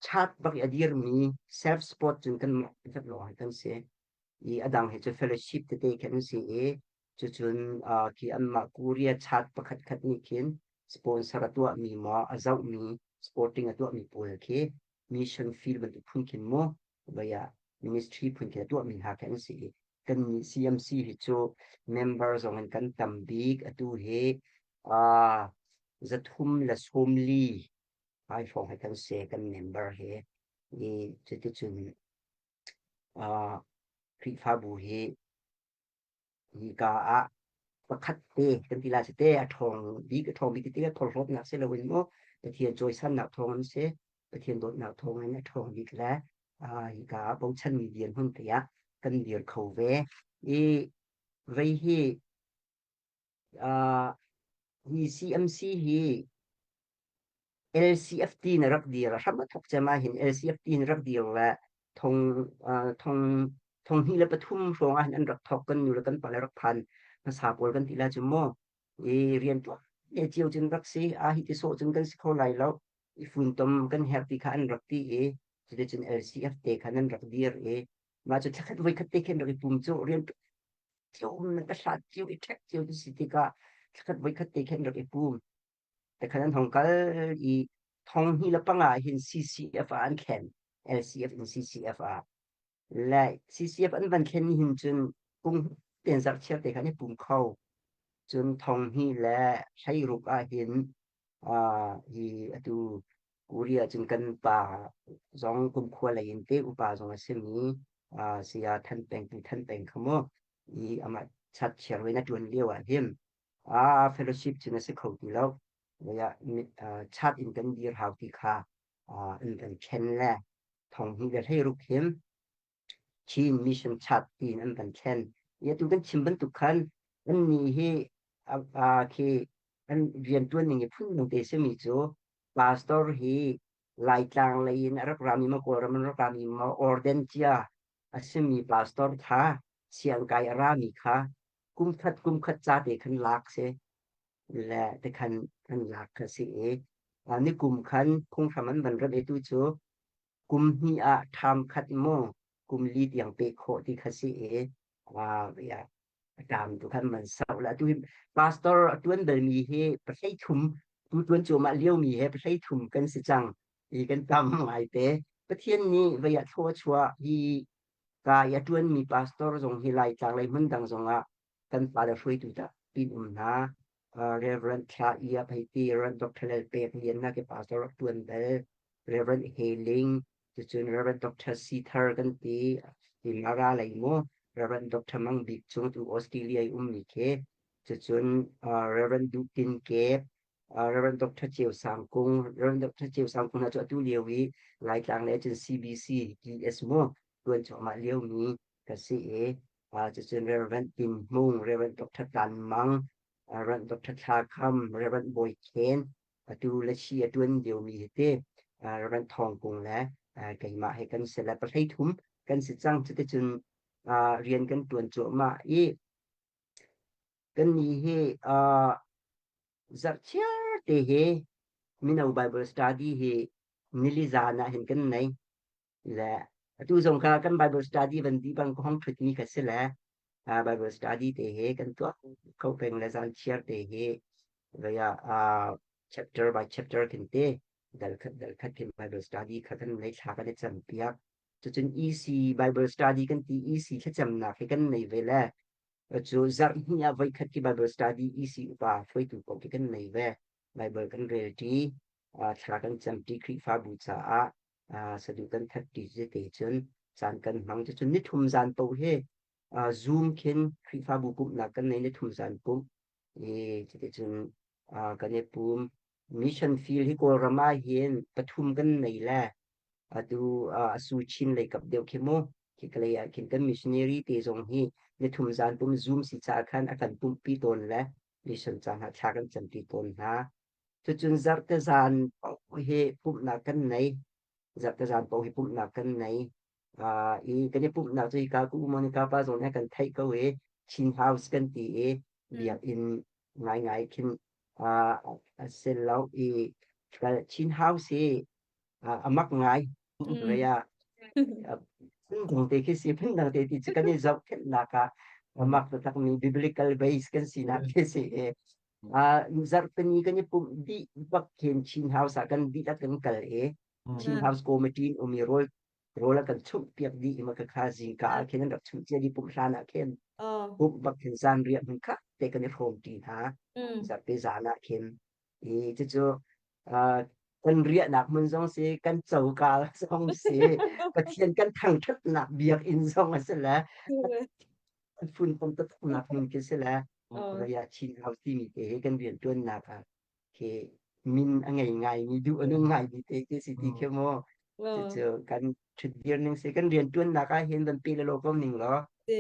chat bak i a dirmi self support cun kanmah pakhat lawng hi kan si i a dang hi cu fellowship tete khi an si i cucun khi anmah Korea chat pakhat khat nih khin sponsor a tuahmi maw a zohmi sporting a tuahmi pawl khi mission field bantuk phun khin mu vei ah ministry phun khin a tuahmi hna khi an si i kannih CMC hi cu member zong in kan tam bik atu hi zathum le sawmli ai hrawng hi kan si kan member hi i cuticun Khrihfabu hi hika ah. Pakhat te kan ti lai si te a ṭhawng bik ti tikah phorhlawtnak si loin maw Pathian cawisannak thawng in si Pathian dawtnak thawng in a ṭhawng bik le hika ah bochanmi dirhmun te ah kan dir kho ve. I vei hi hi CMC hi LCFT na rak dir a hram a thawk cem ahhin LCFT na rak dir le thong thong thong hnih le pathum hrawng ahhin an rak thawk kan nu le kan pa le rak phan hmasa pawl kan ti la cu mu i rian tuah ne cio cun rak si a hi ti sawh cun kan si kho lai lo i funtom kan herh ti kha an rak ti i cuticun LCF te kha nan rak dir i mah cu thlakhat voikhat te khin rak i pum cu rian cio um na ka hlat cio i ṭhek cio ti si tikah thlakhat voikhat te khin rak i pum Tekhan an hong kal i thong hnih le panga ah hin CCF ah an thlen. LCF in CCF ah. Le CCF an van thlen ni hin cun kum ten zarh chiar te khan i pum kho. Cun thong hnih le hleiruk ah hin hi atu Korea cun kan pa zong kumkhua lei in te upa zong a simi saya Than Peng tu Than Peng kha mu i amah chat chiar in a ṭuan lio ah hin fellowship cu na si kho ti lo. Chat in kan dir hau ti kha an kan ṭhen le thong hnih le hleiruk him Chin Mission Chat tiin an kan ṭhen. I atu kan chim bantuk khan annih hi khi an rianṭuan ning hi phundang te simi cu pastor hi Laitlang lei in a rak rami maw Kawlram in rak rami maw orden cia a simi pastor kha siangkai a rami kha kumkhat kumkhat ca te khan lak si le tikhan an lak kha si i nikum khan phunghram an van rat i tu cu kum hnih ah ṭham khat maw kum li tiang peh khawh ti kha si i ṭam tu khan man sau la tu hi pastor a ṭuan balmi hi pahlei thum tu ṭuan cuahmah liomi he pahlei thum kan si cang i kan tam ngai te. Pathian nih vei ah thlua chuah hi Ka i a ṭuanmi pastor zong hi Laitlang lei hmundang zongah kan pale hruaitu tampi an um hna. Reverend Thla Iap hei ti, Reverend Dr. Lal Pek Lian hna khi pastor rak ṭuan bal. Reverend He Ling, cucun Reverend Dr. Si Thar kan ti, hi Mara lei mu, Reverend Dr. Mang Bik Cung tu Australia i ummi khi, cucun Reverend Duh Tin Kep, Reverend Dr. Ceu Sang Kung, Reverend Dr. Ceu Sang Kung hna cu atu lio i Laitlang le cun CBC TS mu tuan cuahmah liomi ka si i cucun Reverend Tin Hmung, Reverend Dr. Tlan Mang, Reverend Dr. Thla Kham, Reverend Bawi Khen, atu le chi a tuan liomi hi te Reverend Thawng Kung le keimah he kan si le pahlei thum kan si cang. Cuticun rian kan tuan cuahmah i kannih hi Zarhchiar te hi mino Bible study hi nili zan ah hin kan nei. Le atu zong kha kan Bible study van di bang ka hong ṭhut mi kha si le Bible study te hi kan tuah kho peng le zan chiar te hi vaya chapter by chapter khin te dal khat dal khat khin Bible study kha kan nei thla kan i cam piak. Cucun EC Bible study kan ti EC thlacamnak hi kan nei ve le Cu zarh hnih ah voikhat khi Bible study EC upa hruaitu paoh khi kan nei ve. Bible kan rel ṭi, thla kan cam ṭi Khrihfabu caah saduh kan that ṭi te cun caan kan hmang. Cucun nithum zan paoh hi Zoom khin Khrihfabu pumhnak kan nei nithum zan pumh. I cuticun kan i pum. Mission field hi Kawlram ah hin pathum kan nei le atu a su chin lei kap deuh khi mu khikalei ah khin kan missionary te zong hi nithum zan pum zoom si ca khan a kan pumhpi tawn le mission ca hna thla kan campi tawn hna. Cucun zarte zan paoh hi pumhnak kan nei zarte zan paoh hi pumhnak kan nei i kan i pumhnak cu hika ku Monica pa zong nih a kan theih ko i Chin House kan ti i biakinn ngaingai khin a si lo i Chin House hi a mak ngai rei ah phundang te khi si phundang te ti cu kan i zohkhenhnak ah a mak taktakmi biblical base kan sinak khi si i zarhpini kan i pumh dih bak khin Chin House ah kan dihlak kan kal i Chin House Committee in um i rawl rawl a kan chumh piak dih i maka kha zingka ah khin an rak chumh cia dih pumh hlan ah khin pumh bak khin zan riah hmun khat te kan i hrawm ṭi hna zarhpi zan ah khin i cucu kan riahnak hmun zong si kan coka zong si Pathian kan thangṭhatnak biakinn zong a si le funtom taktaknak hmun khi si le. Oh. Vaya Chin House timi te he kan rian ṭuannak ah khi min a ngei ngaimi duh a nung ngaimi te khi si ti khi mu. Oh. Cucu kan ṭhutdir ning si kan rian ṭuannak ah hin van pe le lo ko ning law. Si.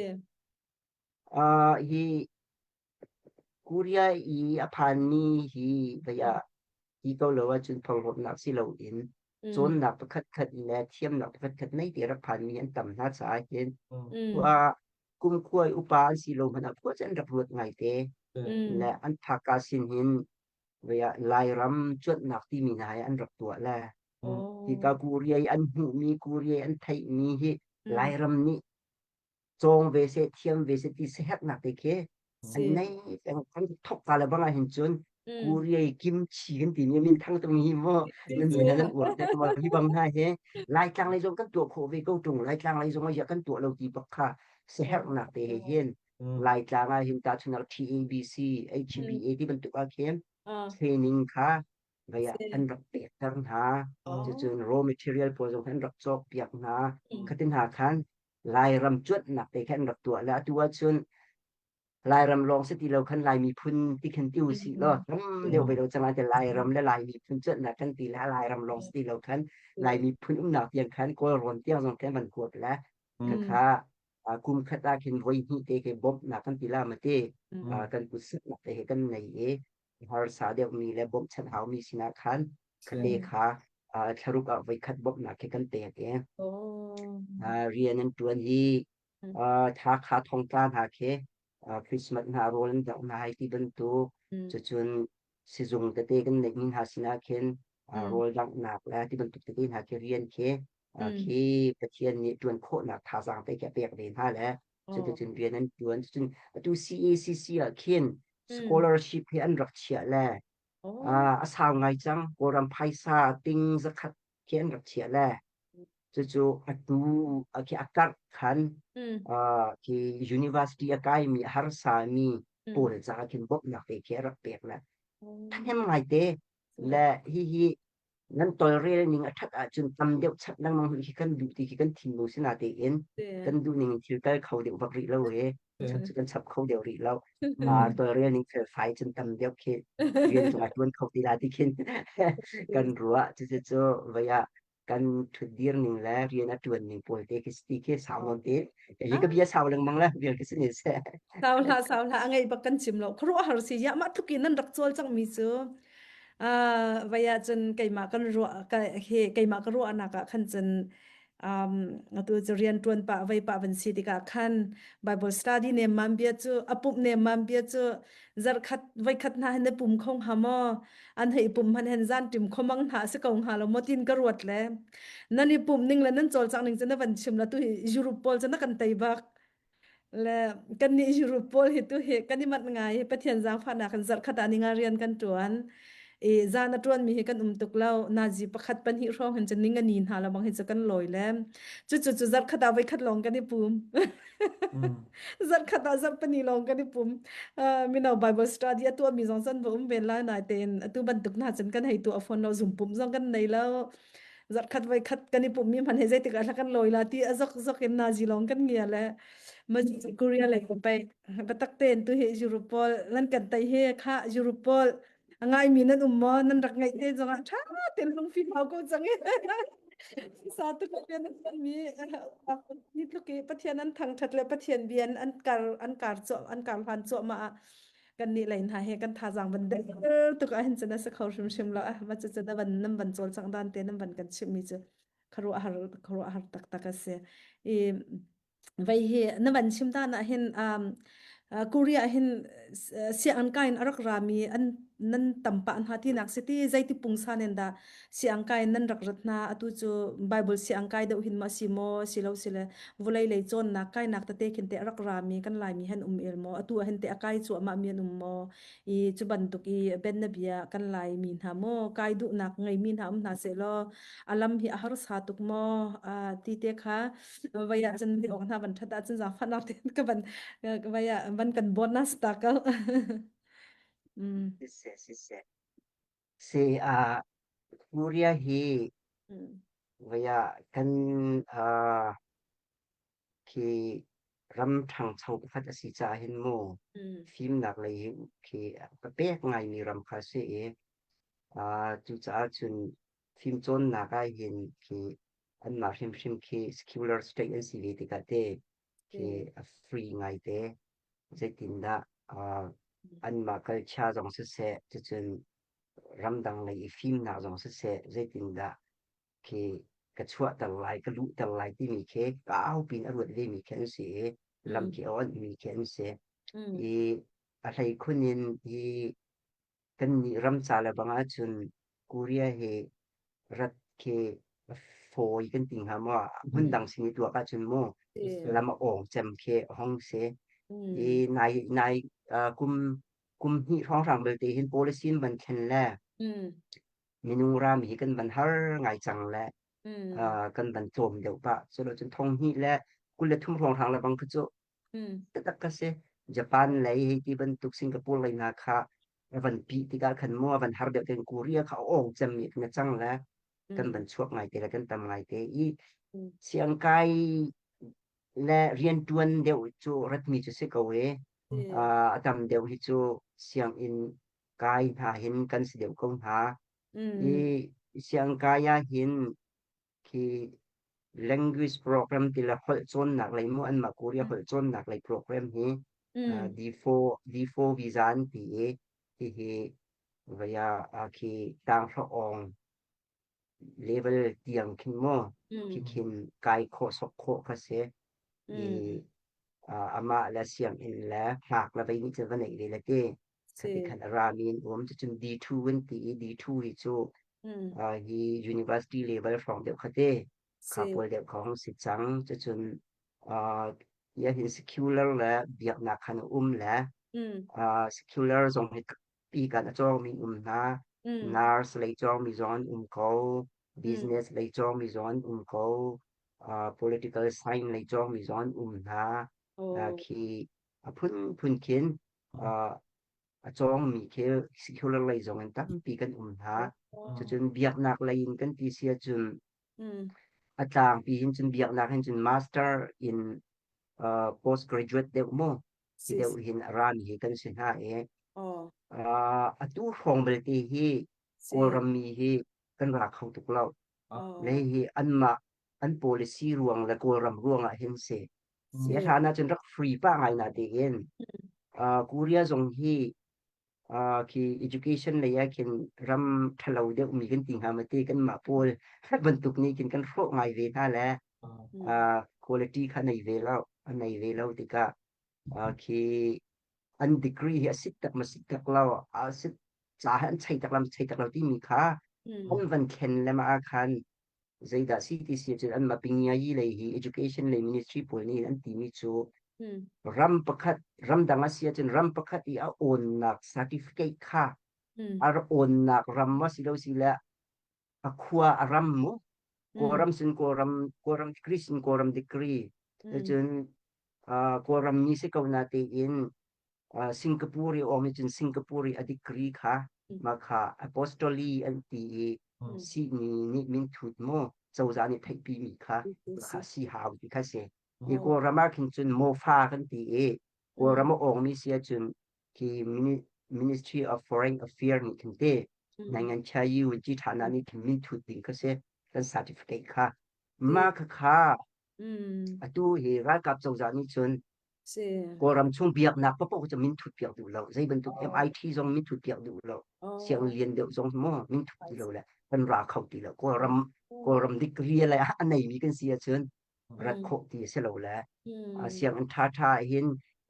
Hi Korea i a phanmi hi vaya hi ko lo ahcun phorhlawtnak si loin cawnnak pakhatkhat le thiamnak pakhatkhat nei te rak phanmi an tam hna caah hin khua kumkhua i upa an si lo hmanh ah khua cu an rak ruat ngaite le an phaka sin hin vaya Lairam cuanhnak timi hna hi an rak tuah le hika Korea i an hmuhmi Korea i an theihmi hi Lairam nih cawng ve seh thiam ve seh ti siaherhnak te khi an nei peng kan thok ka le bang ah hin cun Korea kimchi kan ti mi min thang tung hi mo nan min nan uar te ma hi bang hna he Laitlang lei zong kan tuah khawh ve ko tung Laitlang lei zong ah kan tuah lo ti bak kha siaherhnak te he hin Laitlang ah hin ta chunak TABC HBA ti bantuk ah khin training kha vei ah an rak pekter hna cucun raw material pawl zong an rak cawk piak hna khatin hna khan Lairam cuanhnak te khan rak tuah le atu ahcun Lairam lawng si ti lo khan Lai miphun ti khan ti usih law tam deuh ve lo cang te Lairam le Lai miphun cuanhnak kan ti le Lairam lawng si ti lo khan Lai miphun umnak tiang khan Kawlrawn tiang zong khan van huap le khakha kum khat ah khin voi hnih te ke bawmhnak kan ti la ma ti kan kut saknak te he kan nei i harsa deuhmi le bawmhchanh haumi sinah khan khate kha thlaruk ah voikhat bawmhnak khi kan pek i rian an ṭuan hi tha kha thongtla hna khi Christmas hna rawl an dangh hna hei ti bantuk cucun sizung tete kan neihmi hna sinah khin rawl danghnak le ti bantuk tete hna khi rian khi khi Pathian nih ṭuan khawhnak thazaang te khi a pek ve hna le cuticun rian an ṭuan cucun atu CACC ah khin scholarship hi an rak chiah le a sau ngai cang Kawlram phaisa ting zakhat khi an rak chiah le cucu atu khi a karh khan khi university a kaimi a harsa mi pawl caah khin bawmhnak te khi a rak pek le thahnem ngai te le hihi nan tawlrel ning a ṭhat ahcun tam deuh chap lengmang hi kan duh ti khi kan thinlung si natein kan duh ning in thil kal kho deuh bak rih lo he chap cu kan chap kho deuh rih lo. Tawlrel ning felfai cun tam deuh khi rian zong a ṭuan kho ti la ti khin kan ruah. Cucu cu vei ah kan ṭhutdir ning le rian a ṭuan ning pawl te khi ti khi sau nawn te hi ka bia sau lengmang la vial khi si ni seh. Sau hlah sau hlah a ngeih bak kan chim lo khuaruahhar si ya mah tluk in nan rak cawl cang mi cu vai ah cun keimah kan ruah ka he keimah ka ruahnak ah khan cun atu cu rian ṭuan pah vei pah van si tikah khan Bible study nemmam bia cu a pumh nemmam bia cu zarhkhat voikhat hna hin na pum kho hnga maw an hei pum hman hen zan ṭim khomang hna a si ko hnga lo maw tin ka ruat le nan i pumh ning le nan cawlcangh ning cu na van chim la tu hi Europe pawl cu na kan tei bak Le kannih Europe pawl hi tu hi kan i manh ngai. Pathian zaangfahnak in zarhkhat ah ninga rian kan ṭuan. I zan a ṭuanmi hi kan um tuk lo. Nazi pakhat pahnih hrawng hin cun ninga ni hna lengmang hi cu kan lawi le cucu cu zarhkhat ah voikhat lawng kan i pum. Zarhkhat ah zarhpini lawng kan i pum. Mino Bible study a tuahmi zong cun va um ven lai natein atu bantuk hna cun kan hei tuah fawn lo. Zoom pumh zong kan nei lo. Zarhkhat voikhat kan i pumhmi hmanh hi zeitik ah kan lawi la ti a zok zok in nazi lawng kan ngia le Korea lei ko pei biatak tein tu hi Europol nan kan tei hi kha Europol a ngaimi nan um maw nan rak ngaih te zongah ṭha tein lungfim hau ko cang i sa tu Pathian an mi ni tluk i Pathian an thangṭhat le Pathian bia an kar an kar an kar hlan cuahmah ah kan nih lei hna he kan thazaang van der tuk ah hin cun a si kho hrimhrim lo ah ma cu cu na van nan van cawlcangh dan te nan van kan chimhmi cu khuaruahhar khuaruahhar taktak a si i vei hi na van chim dan ah hin Korea hin sianginn kai in a rak rami an nan tam pah hna tinak si ti zeiti pungsan in dah siang kai nan rak rat hna atu cu Bible siang kai deuh hin ma si maw si lo si le vulei lei cawnnak kainak tete khin te rak rami kan laimi han um el maw atu ah hin te a kai cuahmah mi an um maw i cu bantuk i ben na bia kan laimi hna maw kai duhnak ngeimi hna um hna seh law a lam hi a harsa tuk maw ti te kha vai ah cun mi ok hna van that ah cun zaangfahnak te ka van vai ah van kan bon na sta ka Siseh siseh Si Korea hi voi ah kan khi Ram ṭhangcho pakhat a si caah hin mu fimnak lei hi khi a pek ngaimi ram kha a si i cucaah cun fimcawnnak ah hin khi anmah hrimhrim khi secular state an si ve tikah te khi a free ngaite. Zeitindah anmah culture zong siseh, cucun ramdang lei i fimnak zong siseh, zeitindah khi ka chuahter lai, ka luhter lai timi khi kaupi in a ruat vemi khi an si i lam khi a onhmi khi an si. I a hleikhun in hi kannih ram ca le bang ahcun Korea hi rat khi a fawi kan ti hnga maw? Hmundang sin i tuak ahcun mu lam a awng cem khi a hong si. I nai nai kum kum hnih hrawnghrang belte hin policy in van thlen le minung ram hi kan van har ngai cang le kan van tlawm deuh pah. Culocun thong hnih le 23 hrawnghrang le bang khi cu taktak ka si. Japan lei hei ti bantuk Singapore lei hna kha a van pih tikah khan mu a van har deuh ten Korea kha a ong cemmi khan a cang le kan van chuak ngai te le kan tam ngai te i siangkai le riantuan deuh cu ratmi cu si ko e a tam deuh hi cu sianginn kai hna hin kan si deuh ko hna i siangkai ah hin khi language program ti le holh cawnnak lei mu anmah Korea holh cawnnak lei program hi D4 D4 visa an ti i hihi vaya khi tanghra awng level tiang khin mu khi khin kai khawh sok khawh kha si i amah le sianginn le ngak le vei nih cun va neih ve le ti khati khan a rami an um cucun D2 an ti i D2 hi cu hi university level hrawng deuh kha te kha pawl deuh kha hong si cang cucun ya hin secular le biaknak khan a um le secular zong hi pi kan a cawngmi um hna nurse lei cawngmi zong an um ko business lei cawngmi zong an um ko political science lei cawngmi zong an um hna khi a phunphun khin a cawngmi khi secular lei zong in tampi kan um hna. Cucun biaknak lei in kan ti si ahcun a tlangpi hin cun biaknak hin cun master in postgraduate deuh mu hi deuh hin a rami hi kan si hna i atu hrawng belte hi Kawlram mi hi kan ra kho tuk lo. Le hi anmah an policy ruang le Kawlram ruang ah hin si. Hi hlan ahcun rak free pah ngai na tein Korea zong hi khi education lei ah khin ram ṭhalo deuh mi kan ti hnga ma ti kanmah pawl bantuk nih khin kan hrawh ngai ve hna le quality kha nei ve lo a nei ve lo tikah khi an degree hi a sit tak ma sit tak lo a sit ca hi an chei tak lo chei tak lo timi kha an van thlen le ma ah khan Zeidah si ti si ahcun anmah Pingiayi lei hi education lei ministry pawl nih an timi cu ram pakhat ramdang a si ahcun ram pakhat i a awnnak certificate kha a awnnak ram maw si lo si le a khua a ram mu Kawlram sin Kawlram Kawlram degree sin Kawlram degree cun Kawlram mi si ko na tein Singapore i awm cun Singapore i a degree kha mah kha apostoli an ti i sihni nih minthut mu cozah nih theihpi mi kha kha si hau ti kha si. I Kawlram ah khin cun mofa kan ti i Kawlram a awngmi si ahcun khi Ministry of Foreign Affairs nih khin te nangan chayi wunci ṭhana nih khin minthut ding kha si kan certificate kha mah kha kha atu hi ralkap cozah nih cun Kawlram chung biaknak paoh cu min thut piak duh lo. Zei bantuk MIT zong min thut piak duh lo. Sianginn lian deuh zong maw min thut ti lo le kan ra kho ti lo. Kawlram Kawlram degree le a neimi kan si ahcun rat khawh ti a si lo le sianginn ṭhaṭha hin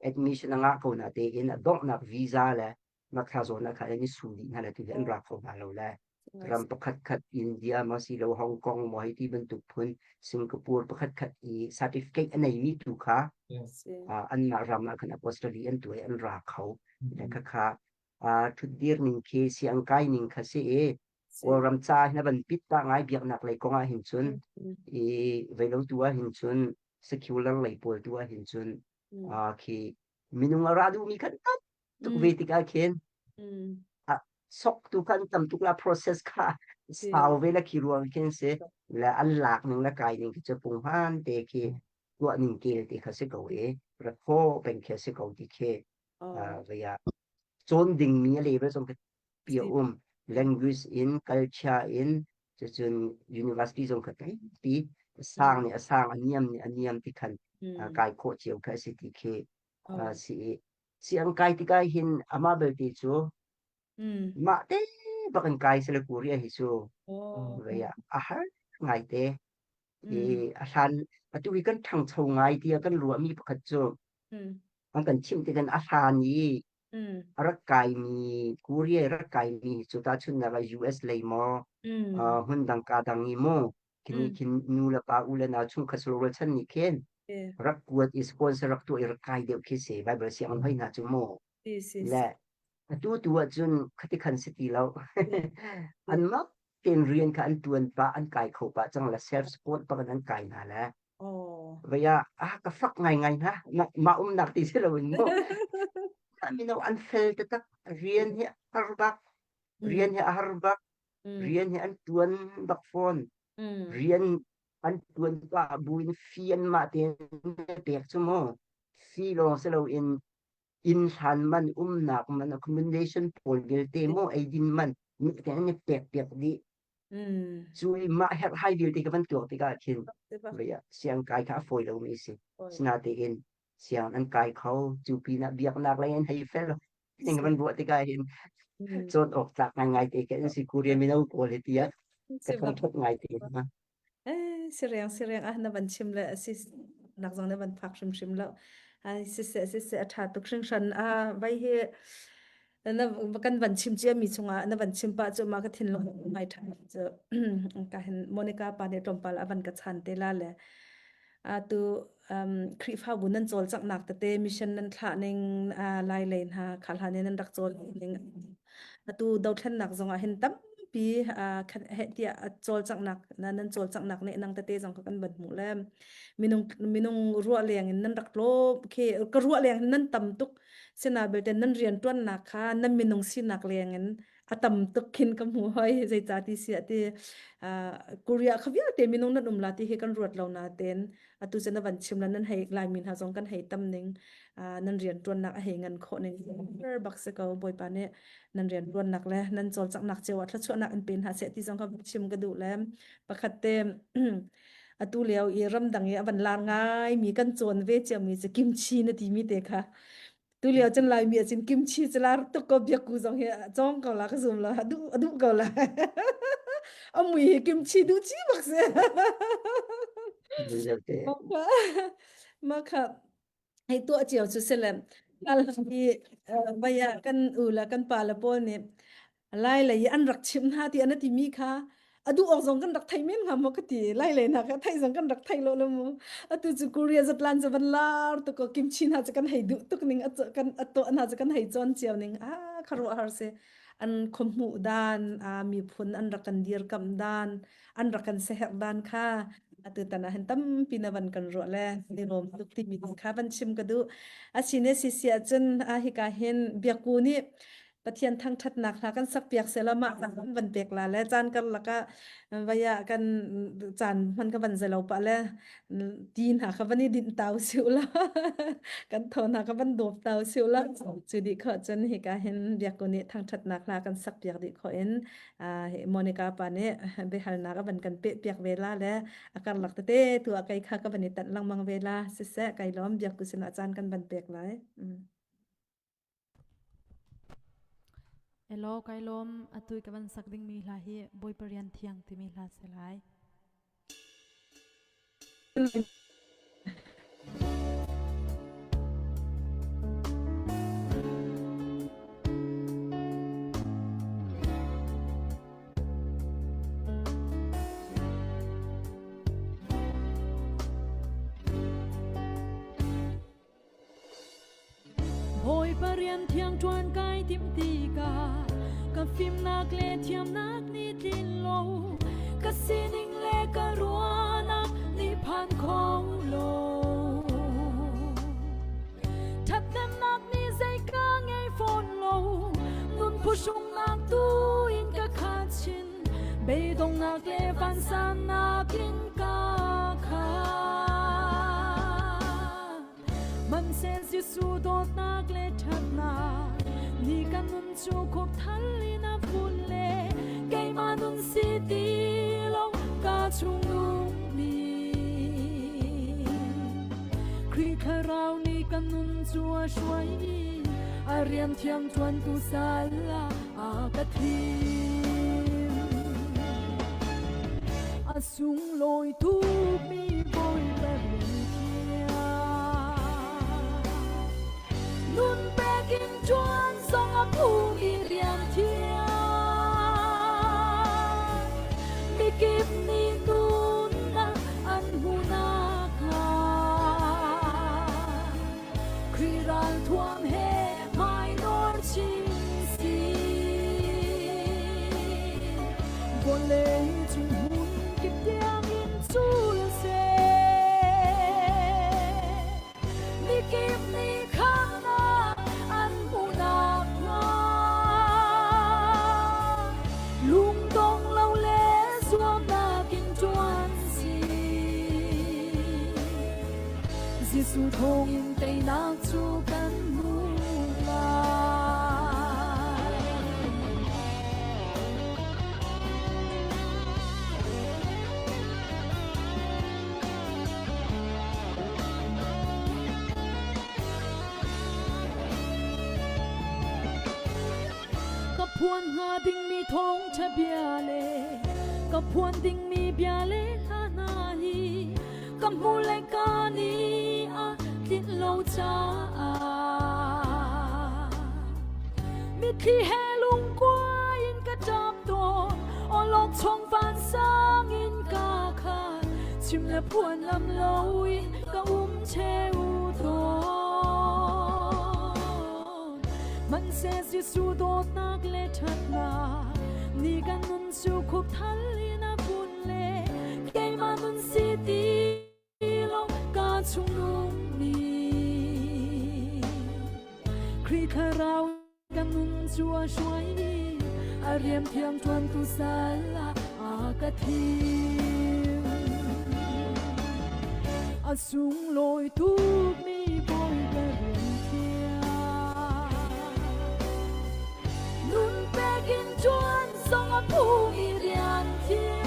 admission a ngah ko na tein a donghnak visa le ngakthla zawn ah khan an i su dih hna le tu hi an ra kho hna lo le ram pakhat khat India maw si lo Hong Kong maw hei ti bantuk phun Singapore pakhat khat i certificate a neimi tu kha anmah ram ah khan apostoli an tuai an ra kho le kha kha thutdir ning khi siang kai ning kha si i Kawlram ca hin a van pit ta ngai biaknak lei kong ah hin cun i veilo tu ah hin cun secular lei pawl tu ah hin cun khi minung a ra duhmi khan tam tuk ve tikah khin a sok tu khan tam tuk la process kha sau ve la khi ruang khin si le an lak ning le kai ning khi cu punghman te khi tuah ning kel te kha si ko e. rat khawh peng khi a si ko ti khi Oh. vei ah cawn dingmi a level zong pi a Si. um. Language in, culture in, cucun university zong kha tampi a Mm. sang nih a sang, a niam nih a niam ti khan Mm. kai khawh cio kha a si ti khi Oh. si i siang kai tikah hin amah belte cu Mm. mah te bak in kai sile Korea hi cu Oh. vei ah a har ngai te. I Mm. a hlan atu hi kan ṭhangcho ngai tiah kan ruahmi pakhat cu Mm. an kan chimh tikhan a hlan i Mm. a rak kaimi Korea i rak kaimi cu tahchunhnak ah US lei maw Mm. hmun dang ka dang i maw khini Mm. khin nu le pa u le nau chungkhat rualchan nih khin Yeah. rak kuat i sponsor rak tuah i rak kai deuh khi si Bible sianginn hoi hna cu mu Si si le si. atu tu ahcun khati khan si ti lo Si. Si. anmah tein rian kha an tuan pah an kai kho pah cang le self support bak in an kai hna le Oh. vei ah ah ka fak ngaingai hna mah umnak ti si loin mu mino an fel taktak rian hi har bak Mm. rian hi a har bak Mm. rian hi an tuan bak fawn Mm. rian an tuan pah buin fi an mah tein pek cu mu fi lawng si loin inn hlan man umnak man accommodation pawl vialte mu eidin man nih te an i pek piak dih Mm. cu i mah herhhai vialte ka van tuak tikah khin Si bak. vei ah siang kai kha a fawi lomi si Oi. sinatein siang an kai kho cu pinah biaknak lei an hei fel ning Si. van ruah tikah hin Mm. cawn awk tlak ngaingai te khi an si Korea mino pawl hi tiah ka Si bak. thangṭhat ngai te hna. Eh, siriang siriang ah na van chim le asi nak zong na van phak hrimhrim lo. Ai siseh siseh a ṭha tuk hringhran. Ah vai hi na kan van chim cia mi chungah na van chim pah cu ma ka thinlung ngai ṭha cu ka hin Monica pa nih tlawmpal a van ka chan te la le atu Khrihfabu nan cawlcanghnak tete mission nan thlah ning lai lei hna kha hlan in nan rak cawl ning atu dothlennak zong ah hin tampi heh tiah cawlcanghnak nan cawlcanghnak nih nang tete zong kha kan van hmuh le minung minung ruah leng in nan rak tlawm khi ka ruah leng in nan tam tuk sina belte nan rian tuannak kha nan minung sinak leng in a tam tuk khin ka hmu hoi zeica ti si ti Korea kha vialte minung nan um la ti hi kan ruat lo na ten atu cu na van chim la nan hei Laimi hna zong kan hei tam ning nan rian tuannak a hei ngan khawh ning bak si ko Bawipa nih nan rian tuannak le nan cawlcanghnak cio ah thluachuahnak in pe hna seh ti zong ka chim ka duh le pakhat te atu lio i ramdang i a van lar ngai mi kan cawn ve cio mi cu kimchi na ti mi te kha Tulio cun Laimi ah cun kimchi cu lar tuk ko biakku zong hi a cawng ko la ka zum lo a duh a duh ko la. A mui hi kimchi duh chi bak si. Vialte. Mah kha hei tuah cio cu si le hi vai ah kan u le kan pa le pawl nih Lai lei i an rak chimh hna ti an timi kha a duh awk zong kan rak thei men hnga maw ka ti. Lai lei hna kha theih zong kan rak thei lo lo mu. Atu cu Korea zatlan cu van lar tuk ko kimchi hna cu kan hei duh tuk ning kan a tuah hna cu kan hei cawn cio ning ah kharuah har si. An khuahmuh dan, a miphun an rak kan dirkamh dan, an rak kan seherh dan kha atu tan ah hin tampi na van kan ruah le ni lawm tuk timi kha van chim ka duh. Asine si si ahcun a hika hin biakku nih Pathian thangṭhatnak hla kan sakpiak sehla mah caan kan van pek la le caan karlak ah vai ah kan caan hman ka van zelo pah le ti hna kha van i dinh tau siu la kan tho hna ka van dawp tau siu la cu dih khawh cun hika hin biakku nih thangṭhatnak hla kan sakpiak dih khawh in Monica pa nih biahalnak a van kan peh piak ve la le a karlak tete tu ah kei kha ka van i tanh lengmang ve la siseh kai lawm biakku sinah caan kan van pek lai. Elaw kai lawm atu ka van sak dingmi hla hi Bawipa rian thiang timi hla si lai. Bawipa rian thiang ṭuan kai timh tikah ka fimnak le thiamnak nih tlin lo ka sining le ka ruahnak nih phan kho lo ṭhathnemnak nih zei ka ngei fawn lo nun phuhrungnak tu in ka khat chin beidongnak le vansannak in ka khat. Jesuh dawtnak le ṭhatnak ni kan nun cu khup thal in a vun le keimah nun si ti lo ka chung nungmi Khrih thlarau nih kan nun cu a hruai i a rian thiang ṭuantu sal ah a ka thim. A sunglawi tukmi Bawipa rian thiang. Nun pek in ṭuan zong a phumi rian thiang. Mikip nih nunnak an hmuhnak hnga. Khrih ralthuam he hmainawr chin si. Vawlei cung hmun kip tiangin cul seh. Mikip nih khamnak an hmuhnak hnga. Lungdong lo le zuamnak in ṭuan si. Jesuh thawngin teinak cu kan hmu lai. Ka phuan hnga dingmi thawngṭha bia le ka phuan dingmi bia le hla hna hi ka hmu le ka ni a tlinh lo caah mitthli he lungkuai in ka ṭap tawn awlokchong vansang in ka khat chim le phuan lam loin ka um cheu tawn Hmanhseh Jesuh dawtnak le ṭhatnak ni kan nun cu khup thal in a vun le keimah nun si ti lo ka chung nungmi Khrih thlarau kan nun cu a hruai i a rian thiang ṭuantu sal ah a ka thim. A sunglawi tukmi Bawipa rian thiang. Nun pek in ṭuan zong a phumi rian thiang.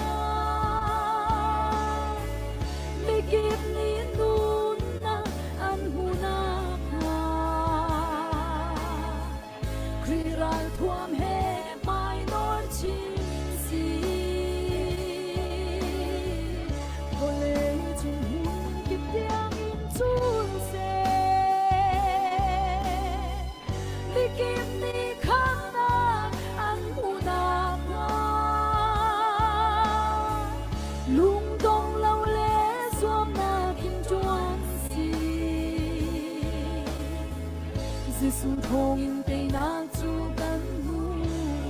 Mikip nih nunnak an hmuhnak hnga. Khrih ralthuam he hmainawr chin si. Vawlei cung hmun kip tiangin cul seh. Mikip nih khamnak an hmuhnak hnga. Lungdong lo le zuamnak in ṭuan si. Jesuh thawngin teinak cu kan hmu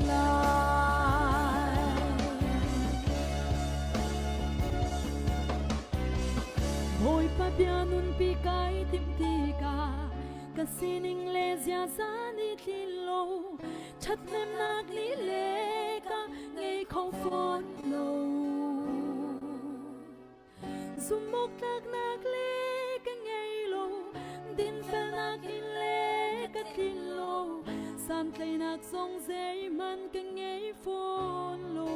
lai. Bawipa bia nunpi kai timh tikah ka sining le ziaza nih tlin lo ṭhathnemnak nih le ka ngei kho fawn lo. Zumhawktlaknak le ka ngei lo, dinfelnak in le ka tlin lo, santlaihnak zong zeihmanh ka ngei fawn lo.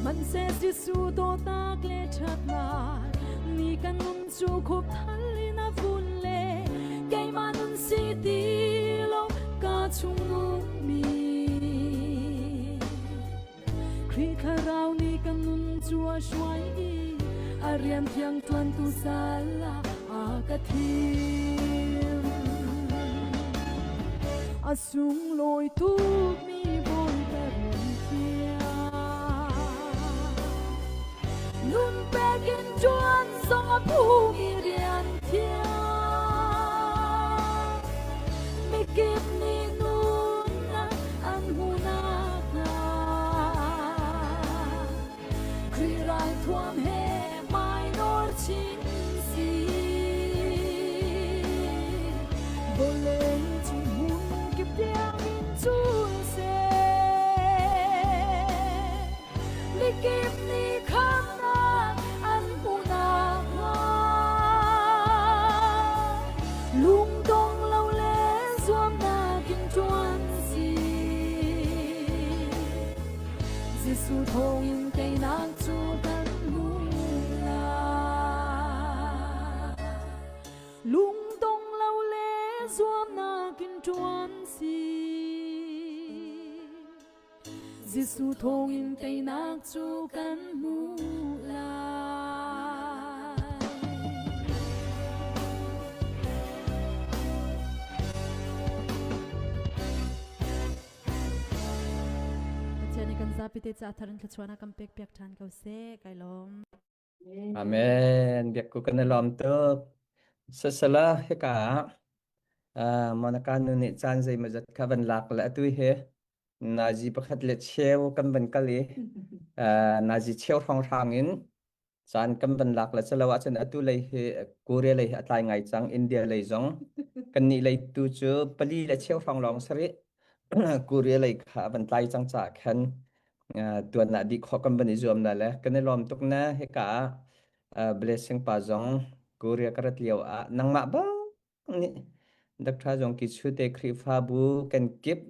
Hmanhseh Jesuh dawtnak le ṭhatnak ni kan nun cu khup thal in a vun le keimah nun si ti lo ka chung nungmi. Khrih thlarau nih kan nun cu a hruai i a rian thiang ṭuantu sal ah a ka thim. A sunglawi tukmi Bawipa rian thiang. Nun pek in ṭuan zong a phumi rian thiang. Mikip nih nunnak an hmuhnak hnga. Khrih ralthuam he hmainawr chin si. Vawlei cung hmun kip tiangin cul seh. Mikip nih khamnak an hmuhnak hnga. zuamnak in ṭuan si. Jesuh thawngin teinak cu kan hmuh lai. Pathian nih kan zapi te ca thar in thluachuahnak kan pek piak ṭhan ko seh. Kai lawm. Amen. Biakku kan i lawm tuk. Sasala hika ah Monica nu nih caan zeimawzat kha van lak le atu hi nazi pakhat le cheu kan van kal i nazi cheu hrawnghrang in caan kan van lak le calo ahcun atu lei hi Korea lei hi a tlai ngai cang India lei zong kan nih lei tu cu pali le cheu hrawng lawng sarih Korea lei kha a van tlai cang caah khan tuan ah dih khawh kan van i zuam na le kan i lawm tuk na hika ah blessing pa zong Korea ka rat lio ah nangmah bang nih Dr. Zong ki chu te Khrihfabu kan kip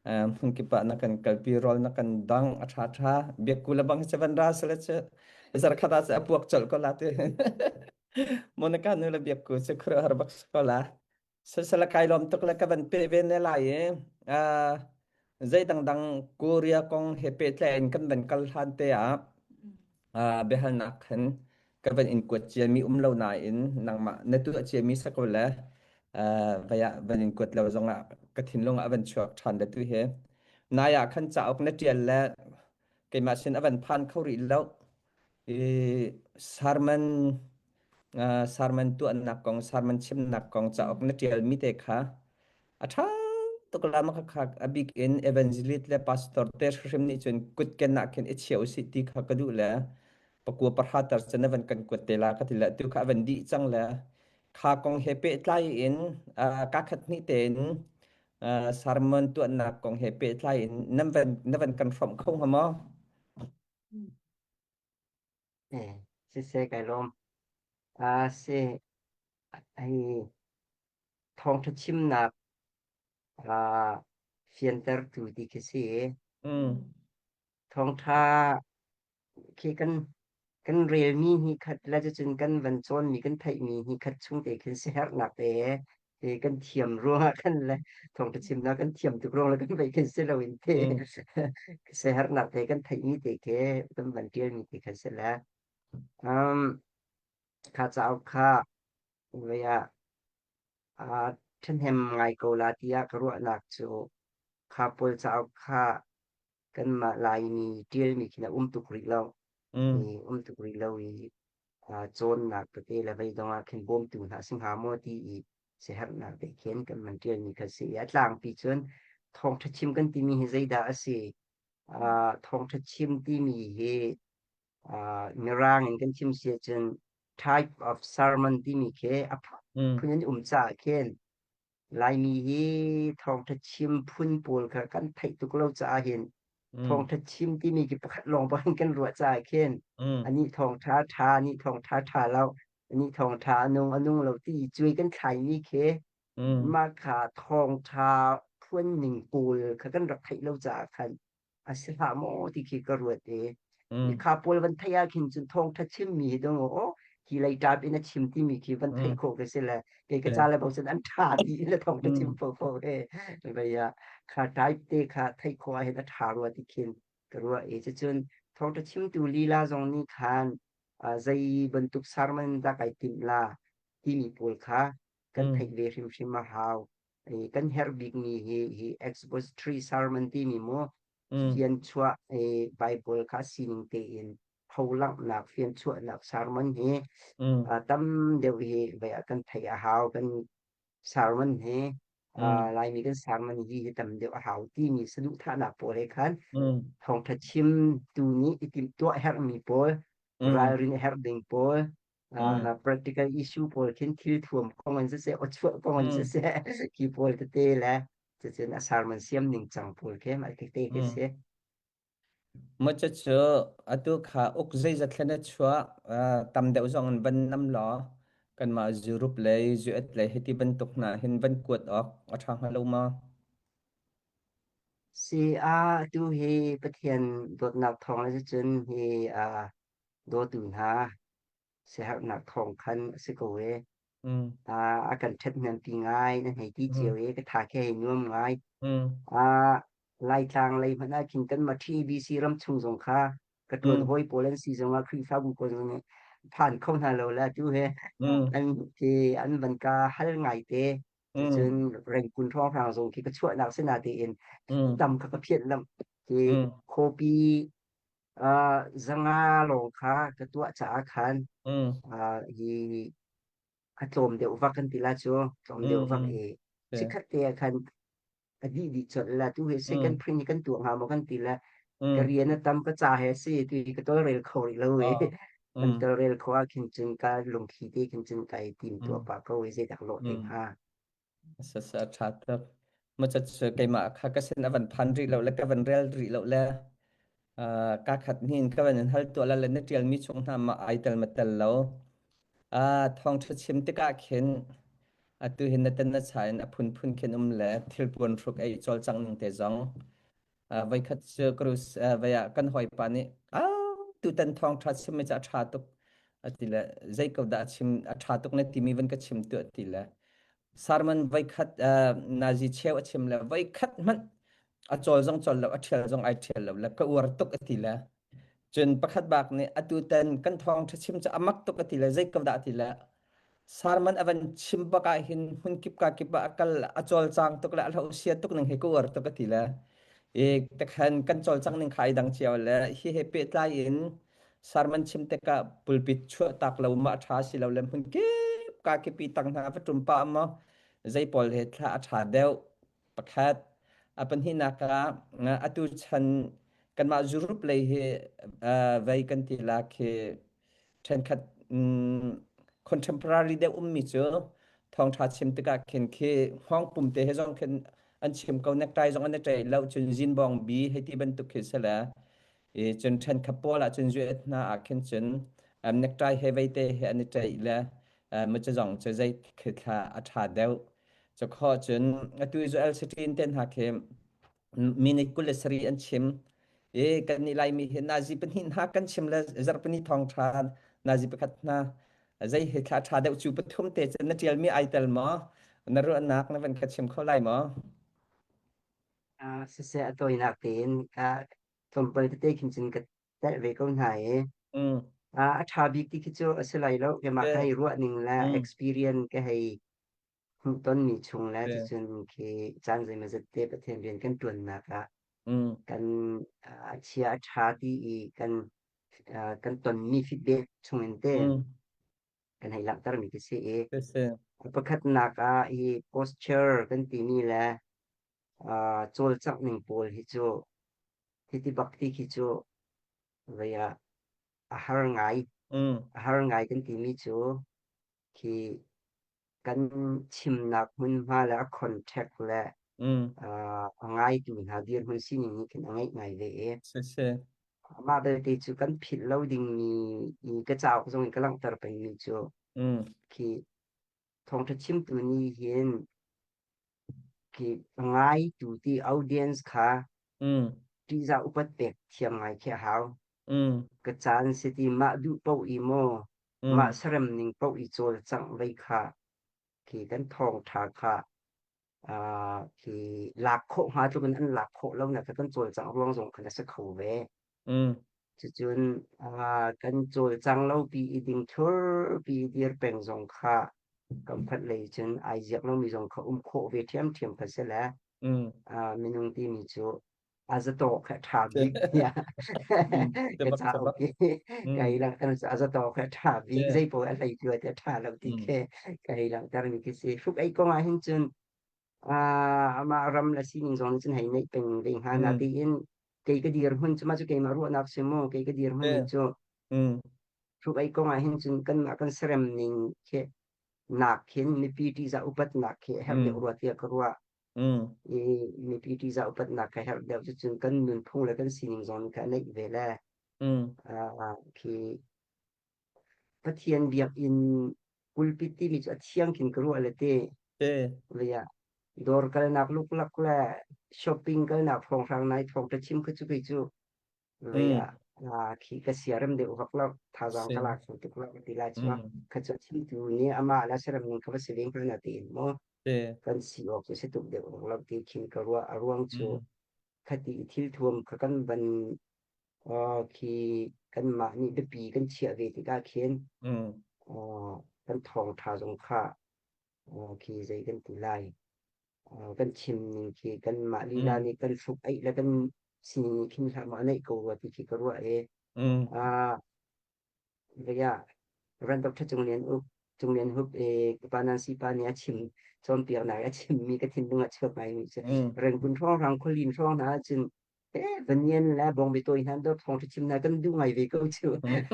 hmun kip ah na kan kalpi rol na kan dang a tha tha biakku le bang che van ra sale che zarkhat ah a puak chol ko la te Monica nu le biakku che khur har bak ko la Sasala kai lawm tuk le ka van pe ve ne lai i uh, zei dangdang Korea kong he pehtlaih in kan van kal hlan te ah uh, biahalnak khan ka van in kuat ciami um lo nain nangmah na tuah ciami sako le uh, vai ah van in kuat lo zongah ka thinlung ah van chuak ṭhan le tu hi nai ah khan cauk na ṭial le keimah sin a van phan kho rih lo i sermon sermon tuahnak kong sermon chimnak kong cauk na ṭialmi te kha a ṭha tuk la ma kha a bik in evangelist le pastor te hrim nih cun kutken ah khin i chia usih ti kha ka duh le pakua pahra tar cun a van kan kuat te la ka ti le tu kha a van dih cang le kha kong he pehtlai in ka khat hnih tein sermon tuahnak kong he pehtlai in nan van na van kan hrawmh kho hnga maw? Eh, siseh kai lawm. Ah, si hei thawngṭha chimnak ah fiantertu ti khi si. Thawngṭha khi kan kan relmi hi khat le cucun kan van cawnmi kan theihmi hi khat chung te khin siaherhnak te he kan thiam ruangah khan le thawngṭha chimnak kan thiam tuk ruang le kan veih khin si loin te siaherhnak te kan theihmi te khi kan van ṭialmi te khan si le um, kha cauk kha vei ah aa ṭhahnem ngai ko la tiah ka ruahnak cu kha pawl cauk kha kanmah Laimi ṭialmi khin a um tuk rih lo. I um tuk rih lo i cawnnak tete le veidong ah khin bawmtu hna si hnga maw ti i siaherhnak te khin kan man ṭialmi kha si i a tlangpi cun thawngṭha chim kan timi hi zeidah a si? Thawngṭha chim timi hi Mirang in kan chim si ahcun type of sermon timi khi a phun in um caah khin Laimi hi thawngṭha chim phun pawl kha kan theih tuk lo caah hin thawngṭha chim timi khi pakhat lawng bak in kan ruah caah khin anih thawngṭha ṭha, anih thawngṭha ṭha lo, anih thawngṭha a nung, a nung lo ti i cuai kan thlaimi khi mah kha thawngṭha phuan ning pawl kha kan rak theih lo caah khan a si hlah maw ti khi ka ruat i kha pawl van theih ah khin cun thawngṭha chimmi hi dong aw hi lei ṭap in a chim timi khi van theih khawh ka si le kei ka ca le bo cun an ṭha ti le thawngṭha chim fofo he vei ah kha type te kha theih khawh ah hin a ṭha rua ti khin ka ruah i cucun thawngṭha chimtu lila zong nih khan zei bantuk sermon dah kai timh la timi pawl kha kan theih ve hrimhrim a hau. Kan herh bikmi hi hi expository sermon timi mu fianchuah Bible kha sining tein pholanghnak fianchuahnak sermon hi tam deuh hi vei ah kan theih a hau kan sermon hi Laimi kan sermon hi hi tam deuh a hau timi saduhthahnak pawl he khan thawngtha chimtu nih i timhtuah herhmi pawl ralrin a herh ding pawl practical issue pawl khin thil thuam kong in siseh awchuah kong in siseh khi pawl tete le cucun a sermon siam ning cang pawl khi mah tete khi si. Maca cu atu kha uk zeizat thlen a chuah tam deuh zong in van nam law kanmah Europe lei US lei hiti bantuk hna hin van kuat awk a ṭha hnga lo ma? Si a tu hi Pathian dawtnak thawng le cun hi dawtu hna siaherhnak thawng khan a si ko e. Mm. A kan ṭhathnempi ngai nan hei ti cio Mm. i ka tha khi hei nuam ngai. Mm. Laitlang lei hmanh ah khin kanmah TABC ram chung zong kha ka ṭuan Mm. hawi pawl an si zongah Khrihfabu pawl zong nih phan kho hna lo le tu he Mm. an khi an van ka hal ngai te. Mm. Cucun Rengkun hrawnghrang zong khi ka chuahnak si natein Mm. tam kha ka phiat lam khi Mm. khuapi 500 lawng kha ka tuah caah khan Mm. hi a tlawm deuh vak kan ti la cu tlawm deuh Mm. vak Mm. i Yeah. chikkhat te ah khan a dih dih colh la tu hi second Mm. print hi kan tuah hnga maw kan ti la ka Mm. rian a tam ka ca he si tu hi ka tawlrel kho rih lo i Oh. kan Mm. tawlrel kho ah khin cun ka lungthli te khin cun kai tim tuah Mm. pah ko i zeidak lawh te Mm. hnga. Sa sa ṭha tuk. Maca cu keimah kha ka sin a van phan rih lo le ka van rel rih lo le ka khat hin ka van in hal tuah la le na ṭialmi chung hna ma ai tel ma tel lo. Thawngṭha chim tikah khin atu hin na tan na cha in a phunphun khin um le thilpuan hruk ei cawlcangh ning te zong voikhat cu cruise vei ah kan hawipa nih tutan thawngṭha chim mi cu a ṭha tuk a ti le zei ko dah a chim a ṭha tuk na timi van ka chim tuah ti le sermon voikhat nazi cheu a chim le voikhat hmanh a cawl zong cawl lo a ṭhial zong ai ṭhial lo le ka uar tuk a ti le cun pakhat bak nih atu tan kan thawngṭha chim cu a mak tuk a ti le zei ko dah a ti le Sermon a van chim bak ah hin hmun kip ka kip ah a kal a cawlcang tuk le a hlosia tuk ning hi ka uar tuk a ti le i tekhan kan cawlcang ning kha ai dang cio le hi he pehtlai in sermon chim tikah pulpit chuah tak lo ma a ṭha si lo le hmun kip ka kipi tang hna va ṭum pah maw zei pawl he thla a ṭha deuh pakhat a pahnihnak ah atu chan kanmah Europe lei hi vei kan ti la khi ṭhenkhat contemporary deuh ummi cu thawngṭha chim tikah khin khi hngawng pum te he zong khin an chim ko necktie zong an i ṭaih lo cun zinbawng bi hei ti bantuk khi si le i cun ṭhenkhat pawl ah cun zuet hna ah khin cun necktie he veite he an i ṭaih le macu zong cu zei khi thla a ṭha deuh cu khawh cun atu Israel City in ten hna khi minute 27 an chim i kan nih Laimi hi nazi pahnih hna kan chim le zarhpini thawngṭha nazi pakhat hna zei hi thla ṭha deuh cu pathum te cu na ṭialmi ai tel maw na ruahnak na van ka chim kho lai maw? Siseh a tawinak tein tlawmpal tete khin cun ka telh ve ko hna i a ṭha bik ti khi cu a si lai lo keimah ka hei ruah ning le experience ka hei hmuhtonmi chung le cucun khi caan zeimawzat te Pathian rian kan ṭuannak ah kan a chia a ṭha ti i kan kan tonmi feedback chungin te kan hei langhtermi khi si i pakhatnak ah hi posture kan timi le cawlcangh ning pawl hi cu hiti bak ti khi cu vei ah a har ngai a har ngai kan timi cu khi kan chimnak hmunhma le a contact le a ngaitu hna dirhmun sining nih khin a ngeih ngai ve i amah belte cu kan philh lo dingmi i ka cauk zong in ka langhter pengmi cu khi thawngṭha chimtu nih hin khi a ngaitu ti audience kha ṭihzah upat pek thiam ngai khi a hau. Ka caan si ti mah duh paoh i maw mah sarem ning paoh i cawlcangh vei kha khi kan thawngṭha kha khi lak khawh hnga tluk in an lak khawh lo nak kan cawlcangh ruang zong khan a si kho ve. Cucun kan cawlcang lo pi i ding thur pi i dir peng zong kha kam khat lei cun ai ziak lomi zong kha um khawh ve ṭhiamṭhiam kha si le minung timi cu a zato kha ṭha bik tiah ka cauk i ka hei langhter cu a zato kha ṭha bik zei paoh a hlei tu te ṭha lo ti khi ka hei langhter mi khi si hruk ei kong ah hin cun amah ram le sining zong nih cun hei neih peng ve hnga na tiin kei ka dir hmun cu mah cu keimah ruahnak si mu kei ka dir hmun ning cu hruk ei kong ah hin cun kanmah kan serem ning khi nak khin mipi ṭihzah upatnak khi herh deuh rua tiah ka ruah i mipi ṭihzah upatnak kha herh deuh cucun kan nunphung le kan sining zong nih kha a neih ve le khi Pathian biakinn pulpit timi cu a thiang khin ka ruah le te vei ah dawr kalnak luklak le shopping kalnak hrawnghrang nai thawng ta chim kha cu kei cu vei ah. Khi ka siarem deuh vak lo thazaang Si. ka lak tuk lo ti lai cu Mm. kha cu chimtu nih amah la siarem ning kha va si ve hnga na tiin maw Si. kan si awk cu si tuk deuh lo ti khin ka ruah a ruang cu Mm. khati thil thuam kha kan van khi kanmah nih biapi kan chiah ve tikah khin Mm. kan thawngṭha zong kha khi zei kan ti lai kan chim ning khi kanmah lila Mm. nih kan hruk aih le kan sining nih khin hlah maw a neih ko rua ti khi ka ruah i Mm. Vaya Rev. Dr. Cung Lian Uk Cung Lian Hup i pa Nancy pa nih a chim cawnpiaknak a chimmi ka thinlung ah chuak ngaimi cu Mm. Rangoon hrawnghrang khualin hrawng hna ahcun eh Vanian le Bawngbi hna dawt thawng chim hna kan duh ngai ve ko cu. Mm.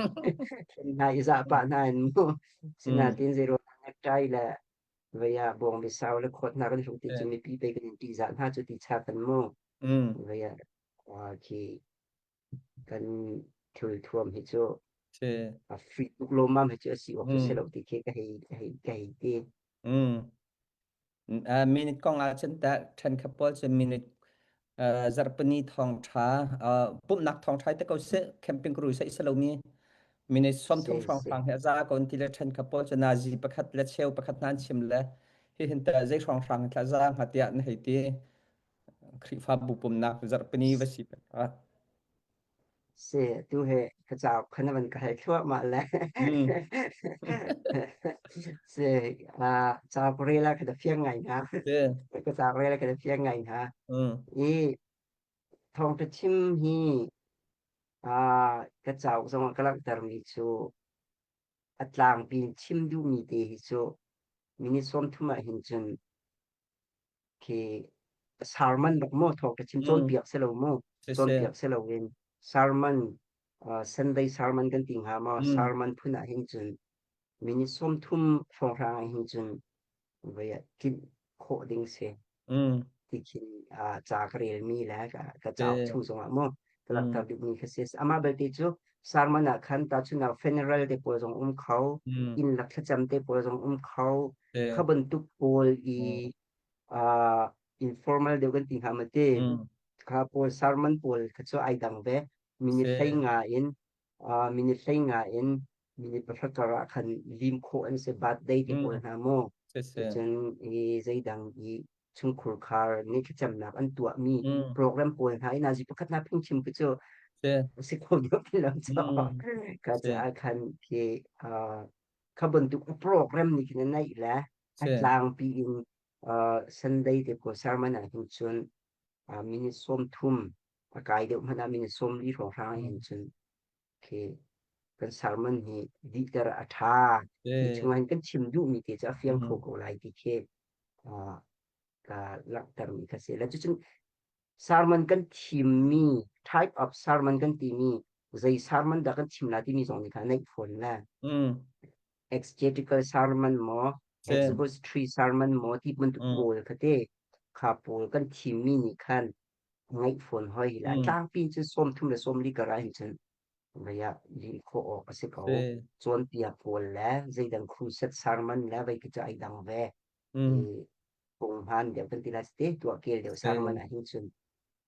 Hna i zah pah hna in mu. Mm. Sinain zeiruang ah le vaya Bawngbi sau le khawt hna kan hlung ti cu Si. mipi pe kan in ṭihzah hna cu ti cha kan mu. Mm. Vaya khi kan thil thuam hi cu Si. a free tuk lawmmam hi cu a si awk cu si Mm. lo ti khi ka hei ka hei ka hei ti. Mm. Minute kong ah cun tah ṭhenkhat pawl cu minute zarhpini thawngṭha pumhnak thawngṭha te ko seh camping crew seh si lomi minute 30 Si si. hrawnghrang hi a za ko ti le ṭhenkhat pawl cu nazi pakhat le cheu pakhat hna an chim le hihin tah zei hrawnghrang thla za hnga tiah na hei ti Khrihfabu pumhnak zarhpini va si pek. Si tu he ka cauk kha na van ka hal thluahmah le Mm. si cauk rel ah ka da fiang ngai hna. Si. Ka cauk rel ah ka da fiang ngai hna. Mm. I thawngṭha chim hi ka cauk zong ah ka langhtermi cu a tlangpi in chim duhmi te hi cu minute 30 ah hin cun khi sermon bak maw thawk ka chim Mm. cawnpiak si lo mu Si si. cawnpiak si lo in sermon Sunday sermon kan ti hnga maw Mm. sermon phun ah hin cun minute 30 hrawnghrang ah hin cun voi ah tlinh khawh ding si Mm. ti khin ca ka relmi le ka cauk Si. chung zongah mu ka langhter Mm. duhmi kha si amah belte cu sermon ah khan tahchunhnak funeral te pawl zong um kho Mm. inn lak thlacam te pawl zong um kho Si. kha bantuk pawl i Mm. informal deuh kan ti hnga ma ti Mm. kha pawl sermon pawl kha cu ai dang ve minute Si. 15 in minute 15 in minute 9 kar ah khan lim khawh an si birthday te pawl Mm. hna mu Si si. cun i zeidang i chungkhur khar ni thlacamnak an tuahmi Mm. program pawl hna ina zi pakhat na phungchim ku cu Si. si kho deuh ti lo cho Mm. ka Si. caah khan khi kha bantuk program nih khin a neih le a Si. tlangpi in Sunday te pawl sermon ah hin cun minute 30 a kai deuh hmanh ah minute 40 hrawnghrang ah hin Mm. cun khi kan sermon hi dihter a ṭha Si. hi chungah hin kan chim duhmi te cu a fiang kho Mm. ko lai ti khi ka langhtermi kha si le cucun sermon kan thimmi type of sermon kan timi zei sermon dah kan chim la timi zong nih kha neih fawn le Mm. exegetical sermon maw Si. expository sermon maw ti bantuk Mm. pawl kha te kha pawl kan thimmi nih khan ngaih fawn hoi la Mm. tlangpi cu 30 le 40 kar ah hin cun vei ah lim khawh awk a si ko Si. cawnpiak pawl le zeidang crusade sermon le vei khi cu ai dang ve Mm. i punghman deuh kan ti lai te tuah kel deuh Si. sermon ah hin cun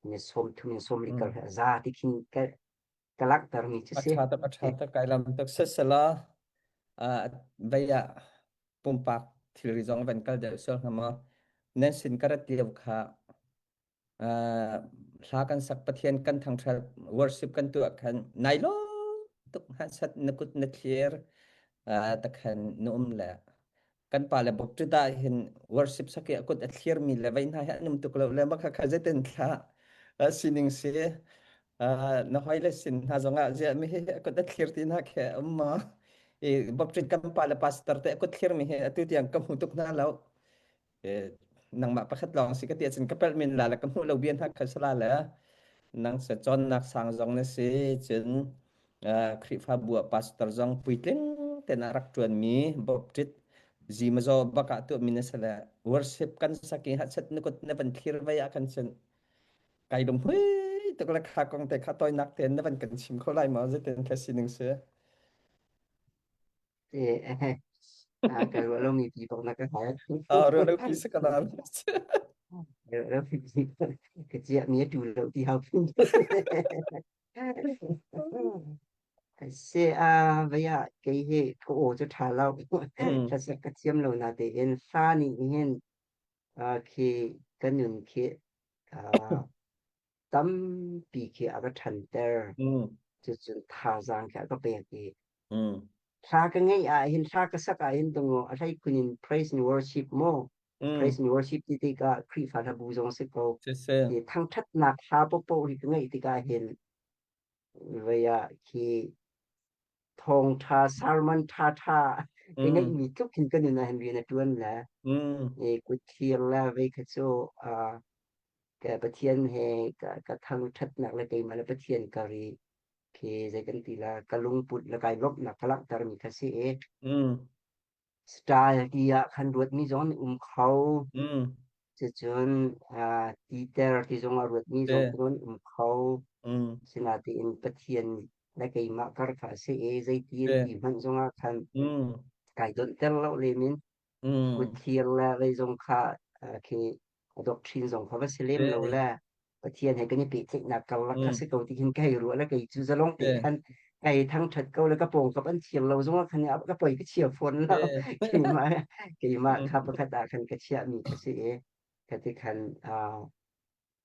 ni 30 in 40 Mm. kar a za ti khin ka ka langhtermi cu A si ṭha tuk, a ṭha tuk, kai lam tuk. Sisela, vei ah pumpak thilri zong van kal deuh sual hnga maw? Nan sin ka rat lio kha hla kan sak Pathian kan thangṭhat worship kan tuah khan nai lo tuk hmansat na kut na thlir takhan na um le kan pa le bok ṭita hin worship sak i a kut a thlir mi le vei hna hi an um tuk lo le maka kha zeitin thla sining si na hoi le sin hna zongah ziah mi hi a kut a thlir ti na khe um ma i bok ṭit kan pa le pastor te a kut thlir mi hi atu tiang ka hmu tuk hna lo nangmah pakhat lawng si ka ti ahcun ka palh men la le ka hmuh lo bia hna kha sala le nang se cawnnak sang zong na si cun Khrihfabu ah pastor zong puitling ten a rak ṭuanmi baptist zimazaw bak ah tuahmi na si le worship kan sak i hachet na kut na van thlir vai ah kan cun kai lung hui tuk le kha kong te kha toinak ten na van kan chim kho lai maw zeitin kha sining si Eh, ka ruah lomi pi bak na ka hal. Ah, ruah lo pi si ka dan. Ruah lo pi ka ciah mi a tu lo ti hau. Si a vei ah kei hi ka aw cu ṭha lo. Mm. Hlasak ka thiam lo na tein hla nih hin khi ka nun khi tampi khi a ka ṭhanter. Mm. Cucun thazaang khi a ka pek i Mm. hla ka ngeih ah hin hla ka sak ah hin tungo a hleikhun in praise and worship mu Mm. praise and worship ti tikah Khrihfa hlabu zong si ko Siseh. ti thangṭhatnak hla paohpaoh hi ka ngeih tikah hin vei ah khi thawngṭha sermon ṭhaṭha ka Mm. ngeihmi tluk hin ka nun ah hin rian a ṭuan le Mm. i kutthlir le vei kha cu ka Pathian he ka, ka thangṭhatnak le keimah le Pathian kar i khi zei kan ti la ka lungput le kai lawmhnak ka langhtermi kha si i Mm. style ti ah khan ruatmi zong an um kho. Mm. Cucun titer ti zong ah ruatmi zong Te. an um kho. Mm. Sinain Pathian le keimah kar kha a si i zeiti in Te. ti hmanh zongah khan Mm. kai donhter lo lem in Mm. kutthlir le zeizong kha khi a doctrine zong kha va si lem lo Te. le Pathian he kan i pehtlaihnak karlak kha Mm. si ko ti khin ka hei ruah le kei cu zalong te Te. khan kai thangṭhat ko le ka pawngkap an thiang lo zongah khan ka poi ka chia fawn lo Te. keimah keimah Mm. kha pakhat ah khan ka chiahmi kha si i ka ti khan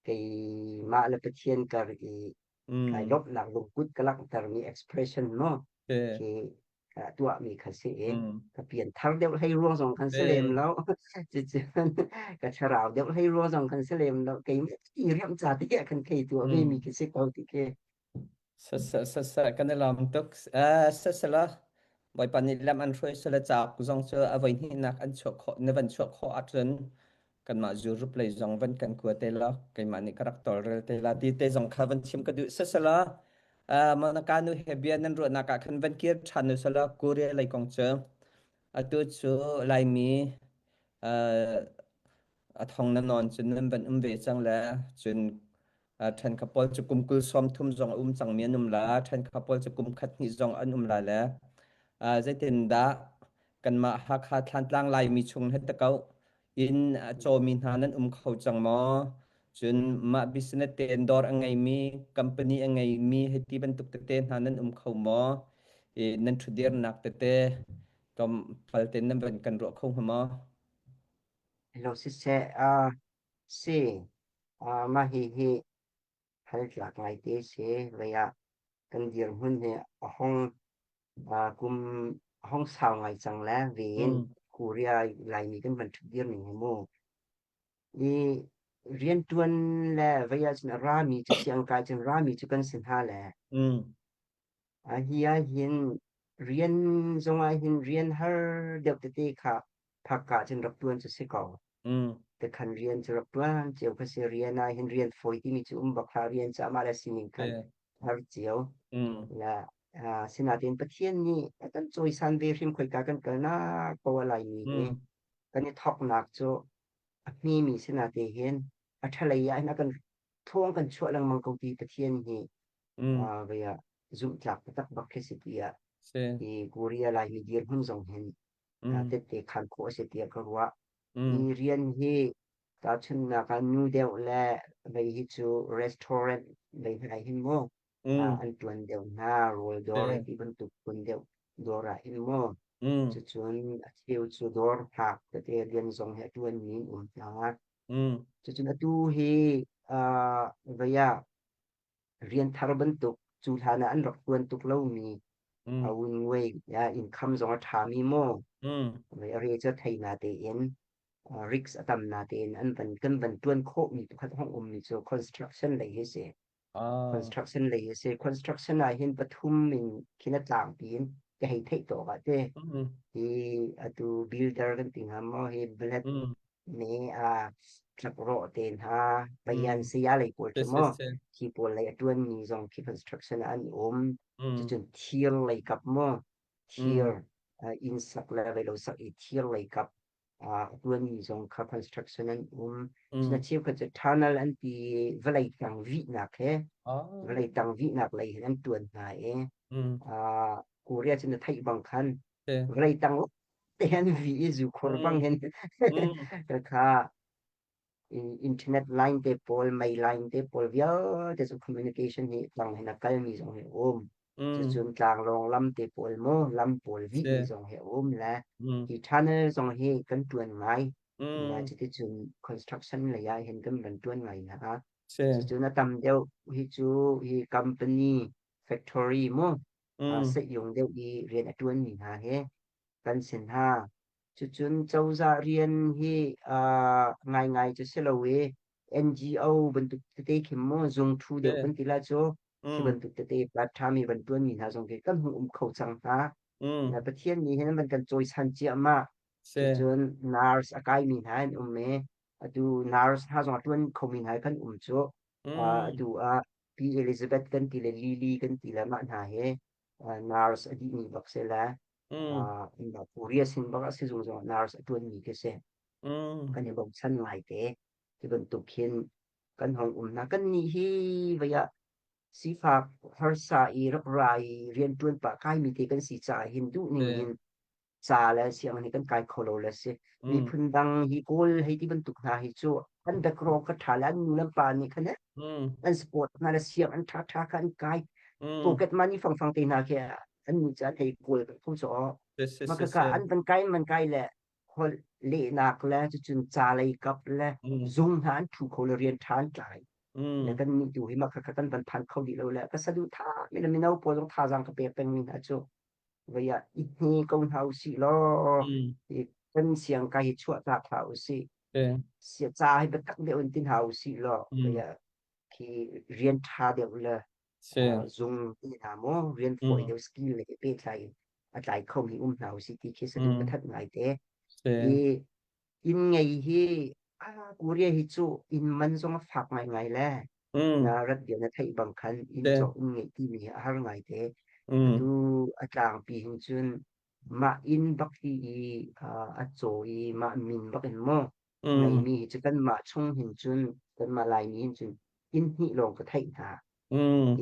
keimah le Pathian kar i kai Mm. lawmhnak lungput ka langhtermi expression mu Te. khi tuahmi kha si i Mm. ka pianthar deuh hlei ruang zong khan si lem Te. lo cucun ka thlarau deuh hlei ruang zong khan si lem lo keimah ti riam ca te ah khan thei tuah ve mi Mm. khi si ko ti khi Sasa kan i lawm tuk. Sasala Bawipa nih lam an hruai sala cauk zong cu a voi hnihnak an chuah khawh na van chuah khawh ahcun kanmah Europe lei zong van kan kua te la keimah nih ka rak tawlrel te la ti te zong kha van chim ka duh sasala Monica nu he bia nan ruahnak ah khan van kir ṭhan u sala Korea lei kong cu atu cu Laimi a thong na nawn cun nan van um ve cang le cun ṭhenkhat pawl cu kum 20 sawm thum zong a um cangmi an um la ṭhenkhat pawl cu kum khat hnih zong an um la le zeitindah kanmah Hakha Thlantlang Laimi chung he ta ko inn a cawmi hna nan um kho cang maw cun mah business tein dawr a ngeimi company a ngeimi hiti bantuk tete hna nan um kho maw i nan ṭhudirnak tete tlawmpal tein nan van kan ruah kho hnga maw Hello siseh si mah hihi hal tlak ngaite si vei ah kan dirhmun hi a hong kum a hong sau ngai cang le ve in Mm. Korea Laimi kan van ṭhut dir ning hi mu. I rianṭuan le vei ahcun a rami cu siangkai cun rami cu kan si hna le Mm. hi ahhin rian zong ahhin rian har deuh tete kha phak ahcun rak ṭuan cu si ko. Mm. Tikhan rian cu rak ṭuan cio kha si rian ah hin rian fawi timi cu um bak hlah rian cu amah le sining khan Te. har cio. Mm. La sinain Pathian nih a kan cawisan ve hrim khoika kan kalnak poah Laimi hi Mm. kan i thawknak cu a hmimi sinate hin a ṭhalei ah hin a kan thawng kan chuah lengmang ko ti Pathian hi Mm. vei ah zumhtlak taktak bak khi si tiah Si. hi Korea Laimi dirhmun zong hin Mm. tette khan khawh a si tiah ka ruah. Mm. Hi rian hi tahchunhnak ah nu deuh le vei hi cu restaurant lei hna hin mu Mm. an ṭuan deuh hna rawl dawr Te. hei ti bantuk phun deuh dawr ah hin mu Mm. cucun a cheu cu dawr hngak tete rian zong hi a ṭuanmi an um hna. Mm. Cucun atu hi vei ah rian thar bantuk cu hlan ah an rak ṭuan tuk lomi Mm. a un way income zong a ṭhami maw Mm. a re cu thei na tein risk a tam na tein an van kan van ṭuan khawhmi pakhat hong ummi cu construction lei hi si Ah. construction lei hi si construction ah hin pathum in khin a tlangpi in ka hei theih tawk ah te Mm. hi atu builder kan ti hnga maw hi blet Mm. ne a tlakrawh te hna payan Mm. saya lei pawl Si cu si maw si. khi pawl lei a ṭuanmi zong khi construction ah an um Mm. cucun thir lei kap maw thir Mm. inn sak le velo sak i thir lei kap a ṭuanmi zong kha construction an um cun a Mm. cheukhat cu tunnel an ti i vawlei tang vihnak he Ah. vawlei tang vihnak lei hin an ṭuan hna i Mm. Korea cu na theih bang khan Si. vawlei tang te an vi i zukhur bang Mm. hin Mm. kha. Internet line te pawl, mei line te pawl vialte cu communication hi tlang hin a kalmi zong hi a um. Cucun tlanglawng lam te pawl maw, lam pawl vihmi zong hi a um le hi tunnel zong hi kan ṭuan ngai. Le cuticun construction lei ah hin kan van ṭuan ngai hna. Cucun a tam deuh hi cu hi company, factory maw, seh-yung deuh i rian a ṭuanmi hna hi kan si hna. Cucun cozah rian hi ngaingai cu si lo i NGO bantuk tete khi maw zungṭhu deuh kan ti lai cu khi bantuk tete part-time i van ṭuanmi hna zong khi kan hung um kho cang hna. Na Pathian nih hin an van kan cawisan ciahmah. Cucun nurse a kaimi hna an um i atu nurse hna zong a ṭuan khomi hna kan um cu. Atu ah Pi Elizabeth kan ti le Lily kan ti le mah hna hi nurse a dihmi bak si le Korea sin bak a si zung zong nurse a ṭuanmi khi si. Kan i bochan ngai te. Ti bantuk khin kan hong um hna. Kan nih hi vei ah sifak harsa i rak ra i rianṭuan pah kaimi te kan si caah hin duhning hin ca le sianginn hi kan kai kho lo le si. Miphun dang hi Kawl hei ti bantuk hna hi cu an background kha ṭha le an nu le an pa nih khan an support hna le sianginn ṭhaṭha kha an kai. Pocket money fangfang te hna khi an nu cu an hei kawl kho cu aw. Mah an van kai man kai le holh lehnak le cucun ca lei kap le zung hna an ṭhu kho le rian ṭha an tlai. Le kan nih tu hi mah kha kan van phan kho dih lo le ka saduhthah mi le mino pawl zong thazaang ka pek pengmi hna cu vei ah i hne ko hna usih law kan siang kai hi chuah tak hlah usih. Ca hi biatak deuh in ti hna usih law vei ah khi rian ṭha deuh le zung ti hna maw rian fawi deuh skill le pehtlai in a tlai khomi um hna usih ti khi saduh ka that ngai te. I inn ngei hi Korea hi cu inn man zong a fak ngaingai le na rat bia na theih bang khan inn cawk inn ngeih timi hi a har ngai te. Atu a tlangpi hin cun mah inn bak hi i a caw i mah min bak in maw ngeimi hi cu kanmah chung hin cun kanmah Laimi hin cun inn hnih lawng ka theih hna.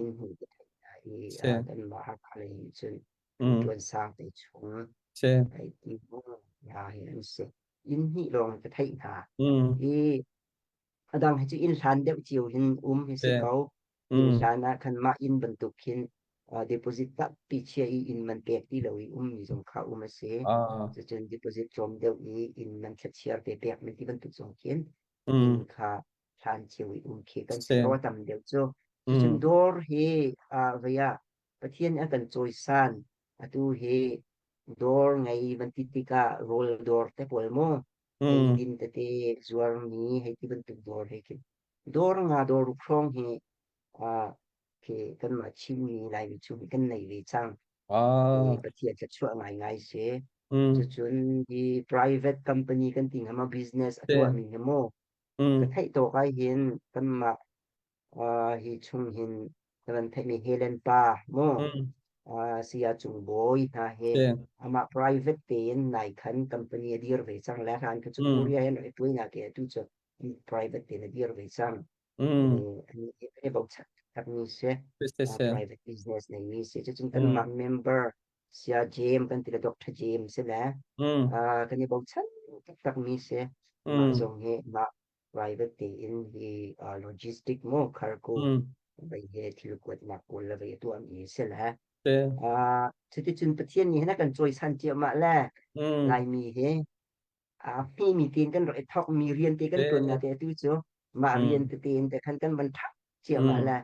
Inn hnih ka theih hna i kanmah Hakha lei hin cun ṭuan sang te chung hei ti mu hna hi an si. Inn hnih lawng ka theih hna. I a dang hi cu inn hlan deuh cio hin um hi si ko. Inn hlan ah khan mah inn bantuk khin deposit tampi chia i inn man pek ti lo i ummi zong kha um a si. Cucun deposit tlawm deuh i inn man thlachiar te pek mi ti bantuk zong khin inn kha hlan cio i um khi kan si ko a tam deuh cu. Cucun dawr hi vei ah Pathian a kan cawisan. Atu hi dawr ngei van ti tikah rawl dawr te pawl mu eidin tete zuarmi hei ti bantuk dawr he khin dawr nga dawr ruk hrawng hi khi kanmah Chinmi Laimi chung hi kan nei ve cang. Pathian thluachuah ngaingai si. Cucun hi private company kan ti hnga maw business a tuahmi hi mu ka theih tawk ah hin kanmah hi chung hin na kan theihmi Helen pa mu Saya Cung Bawi hna hi amah private tein nai khan company a dir ve cang le hlan kha cu Korea hin rak i tuai na ke atu cu private tein a dir ve cang. Ani bochan takmi si private business neimi si cucun kanmah member Saya James kan ti le Dr. James si le kan i bochan taktakmi si mah zong hi mah private tein hi logistic mu cargo vei he thil kuatnak pawl le vei a tuahmi si le cuticun Pathian nih hin a kan cawisan ciahmah le Laimi hi hmimi tein kan rak i thawkmi rian te kan ṭuannak te atu cu mah rian tete in te khan kan van ṭhak ciahmah le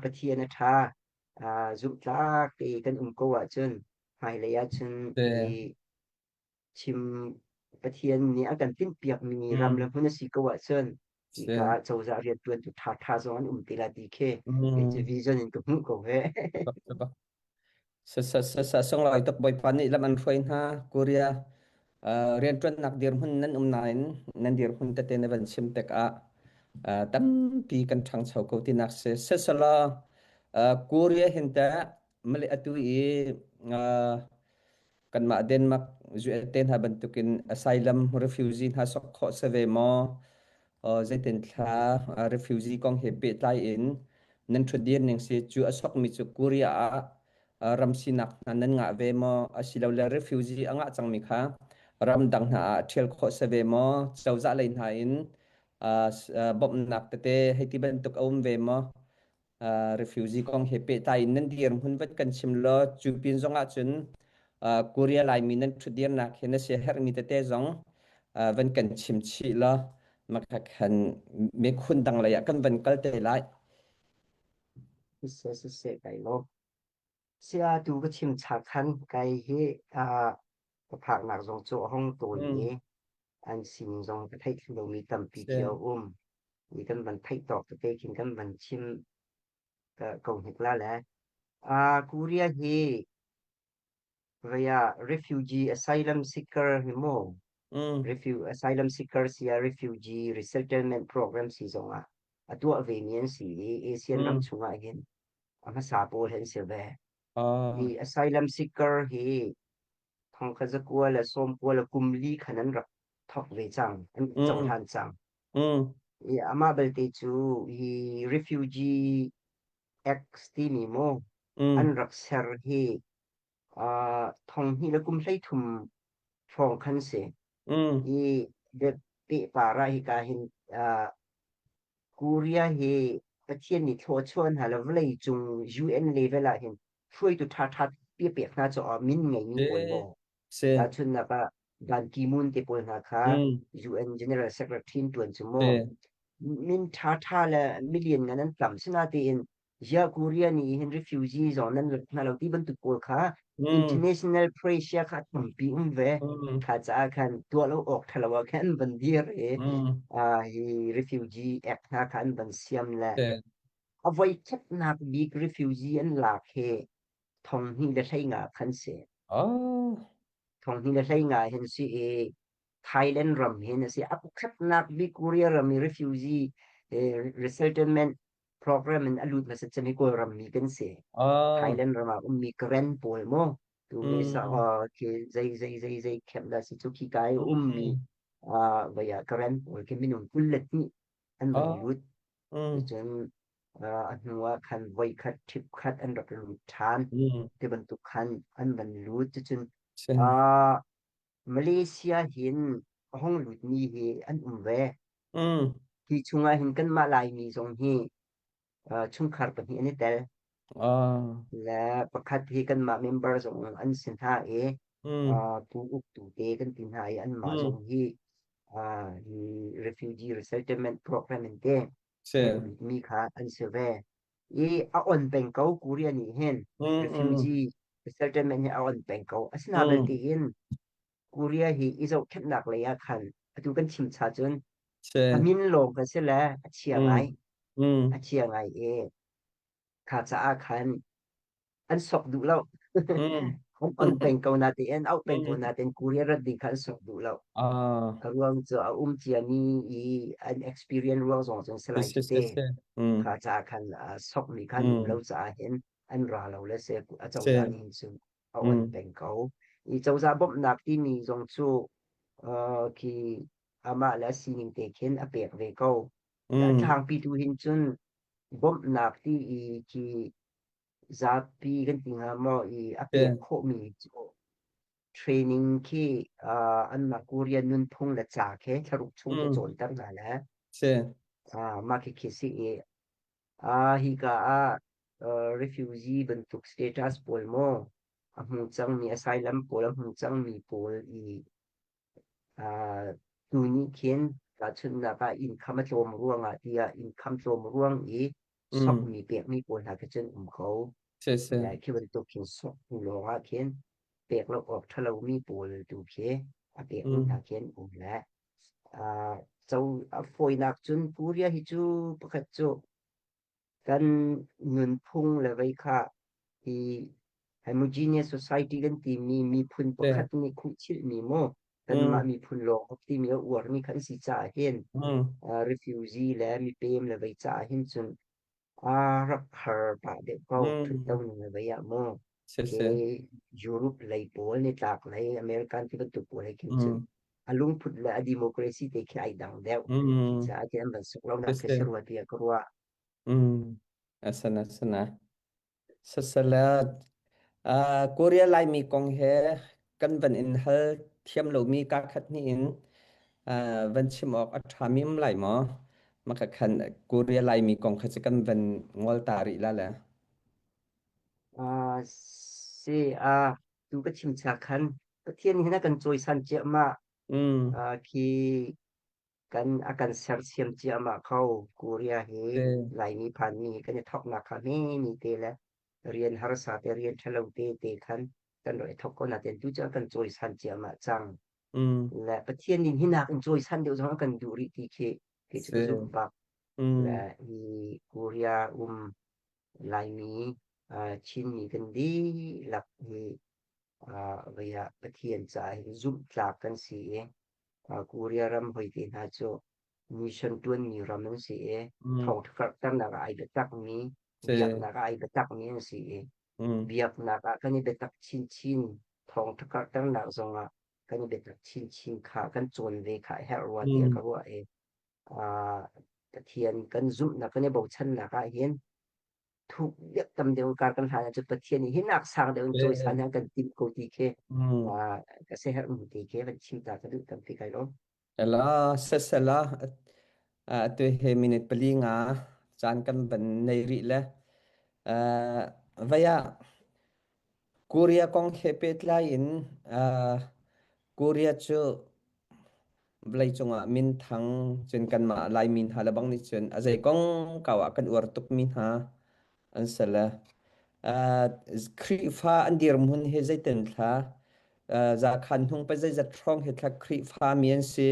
Pathian a ṭha zumhtlak te kan um ko ahcun hmailei ahcun hi chim Pathian nih a kan tinhpiakmi ram le hmun a si ko ahcun hika ah cozah rianṭuantu ṭhaṭha zong an um te lai ti khi kei cu vision in ka hmuh ko he. Sunglawi tuk Bawipa nih lam an hruai hna Korea rianṭuannak dirhmun nan um nain nan dirhmun tete na van chim tikah tampi kan ṭhangcho ko tinak si. Siselaw Korea hin teh mali atu i kanmah Denmark US te hna bantukin asylum refugee hna sok khawh si ve maw? Zeitin thla refugee kong he pehtlai in nan ṭhutdir ning si cu a sokmi cu Korea ah ram sinak hna nan ngah ve maw? Asilole refugee a ngah cangmi kha ramdang hna ah ṭhial khawh si ve maw? Cozah lei hna in Bawmhnak tete hei ti bantuk a um ve maw? Refugee kong he pehtlai in nan dirhmun vat kan chim law cu pin zong ah cun Korea Laimi nan ṭhutdirnak hi na siaherhmi tete zong van kan chim chih law makha khan mikhun dang lei ah kan van kal te lai. Siseh siseh kai lawm. Saya tu ka chim cha khan kai hi ka phaknak zong cu a hong tawi i an sin zong ka theih thlu lomi tampi khi a um. I kan van theih tawk tete khin kan van chim ko hnik la le. Korea hi vei ah refugee asylum seeker hi mu refugee asylum seeker si ah refugee resettlement program si zong ah a tuah ve mi an si i ASEAN ram chungah hin a hmasa pawl hi an si ve. Hi asylum seeker hi thongkhat zakua le sawmkua le kum li khan an rak thawk ve cang, an cohlan cang. I amah belte cu hi refugee Act timi mu an rak ser hi thong hnih le kum 13 hrawng khan si. I pehpar ah hika hin Korea hi Pathian nih thluachuah hna le vawlei cung UN level ah hin hruaitu ṭhaṭha pek hna caah min ngeimi pawl maw tahchunhnak ah Ban Ki-moon te pawl hna kha UN General Secretary in ṭuan cu maw min ṭhaṭha le million ngan an tam sinatein ziah Korea nih hin refugee zong nan rat hna lo ti bantuk pawl kha international pressure kha tampi um ve. Kha caah khan tuah lo awk ṭha lo ah khan an van dir i hi refugee act hna kha an van siam le a voi khatnak bik refugee an lak hi 2015 khan si. 2015 hin si i Thailand ram hin a si. A pakhatnak bik Korea ram i refugee resettlement program in a lut hmasa cem hi Kawlram mi kan si. Thailand ram ah ummi Karen pawl mu tu mi sa khi zei zei zei zei camp dah si cu khi ka i ummi vai ah Karen pawl khi minung 22 an van lut. Cun a hnu ah khan voi khat trip khat an rak lut ṭhan. Ti bantuk khan an van lut. Cucun Malaysia hin a hung lutmi hi an um ve. Hi chungah hin kanmah Laimi zong hi chungkhar pahnih an i tel. Le pakhat hi kanmah member zong an si hna i tu uktu te kan ti hna i anmah zong hi hi refugee resettlement program in te mi kha an si ve. I a on peng ko Korea nih hin refugee resettlement hi a on peng ko. Asina belte in Korea hi i zohkhenhnak lei ah khan atu kan chim cha cun a min lawng kan si le a chia ngai. A chia ngai i kha caah khan an sok duh lo. An on peng ko na tein auh peng ko na tein Korea rat ding kha an sok duh lo. A ruang cu a um ciami i an experience ruang zong cun si lai te. Kha caah khan sokmi khan um lo caah hin an ra lo le se a cozah nih hin cun a on peng ko. I cozah bawmhnak timi zong cu khi amah le a sining te khin a pek ve ko. A tlangpi tu hin cun bawmhnak ti i khi zapi kan ti hnga maw i a pek khawhmi cu training khi anmah Korean nunphung le ca khi thlaruk chung khi cawnter hna le mah khi khi si i hika ah refugee bantuk status pawl maw a hmu cangmi asylum pawl a hmu cangmi pawl i Tu nih khin tahchunhnak ah income a tlawm ruangah tiah income tlawm ruang i sokmi pekmi pawl hna khi cun um ko. Siseh. Khi bantuk khin sok hnu lawng ah khin pek lo awk ṭha lomi pawl tu khi a pekmi hna khi an um le co a fawinak cun Korea hi cu pakhat cu Kan nunphung le vei kha hi homogeneous society kan timi miphun pakhat nih khuhchilhmi maw kanmah miphun lawng ok timi a uarmi kha an si caah hin refugee le mipem le vei caah hin cun rak har pah deuh ko ṭhutdo ning le vei ah maw khi Europe lei pawl nitlak lei American ti bantuk pawl he khin cun a lungput le a democracy te khi ai dang deuh. Khi caah khi an van suk lo nak khi si rua tiah ka ruah. Asana asana. Sasala Korea Laimi kong he kan van in hal thiam lomi ka khat ni in. Van chim awk a ṭhami um lai maw? Maka khan Korea Laimi kong kha cu kan van ngol ta rih la le. Si tu ka chim cha khan Pathian hin a kan cawisan ciahmah. Khi kan a kan sersiam ciahmah kho. Korea hi Laimi phanmi kan i thawknak kha hme mi te le rian harsa te rian ṭhalo te te khan kan rak i thawk ko nain tu cu a kan cawisan ciahmah cang. Le Pathian nih hinak in cawisan deuh zong a kan duh rih ti khi kei cu ka zumh bak. Le hi Korea um Laimi Chinmi kan dihlak hi vei ah Pathian caah hin zumhtlak kan si i Korea ram hoi te hna cu mission ṭuanmi ram an si i thawngṭha karhternak ah ai biatakmi biaknak ah ai biatakmi an si i biaknak ah kan i biatak chinchin thawngṭha karhternak zongah kan i biatak chinchin kha kan cawn ve kha a herh rua tiah ka ruah i Pathian kan zumhnak kan i bochannak ah hin thuk deuh tam deuh kar kan hlan ahcun Pathian nih hinak sang deuh in cawisan an kan timh ko ti khi ka siaherh mu ti khi van chim ta ka duh tampi kai lawm. Ela sesela atu he minute pali nga caan kan van nei rih le vaya Korea kong he pehtlai in Korea cu vawleicung ah minthang cun kanmah Laimi hna lebang nih cun a zei kongkau ah kan uar tukmi hna an si le Khrihfa an dirhmun hi zeitin thla zakhan hnung pa zeizat hrawng hi thla Khrihfa mi an si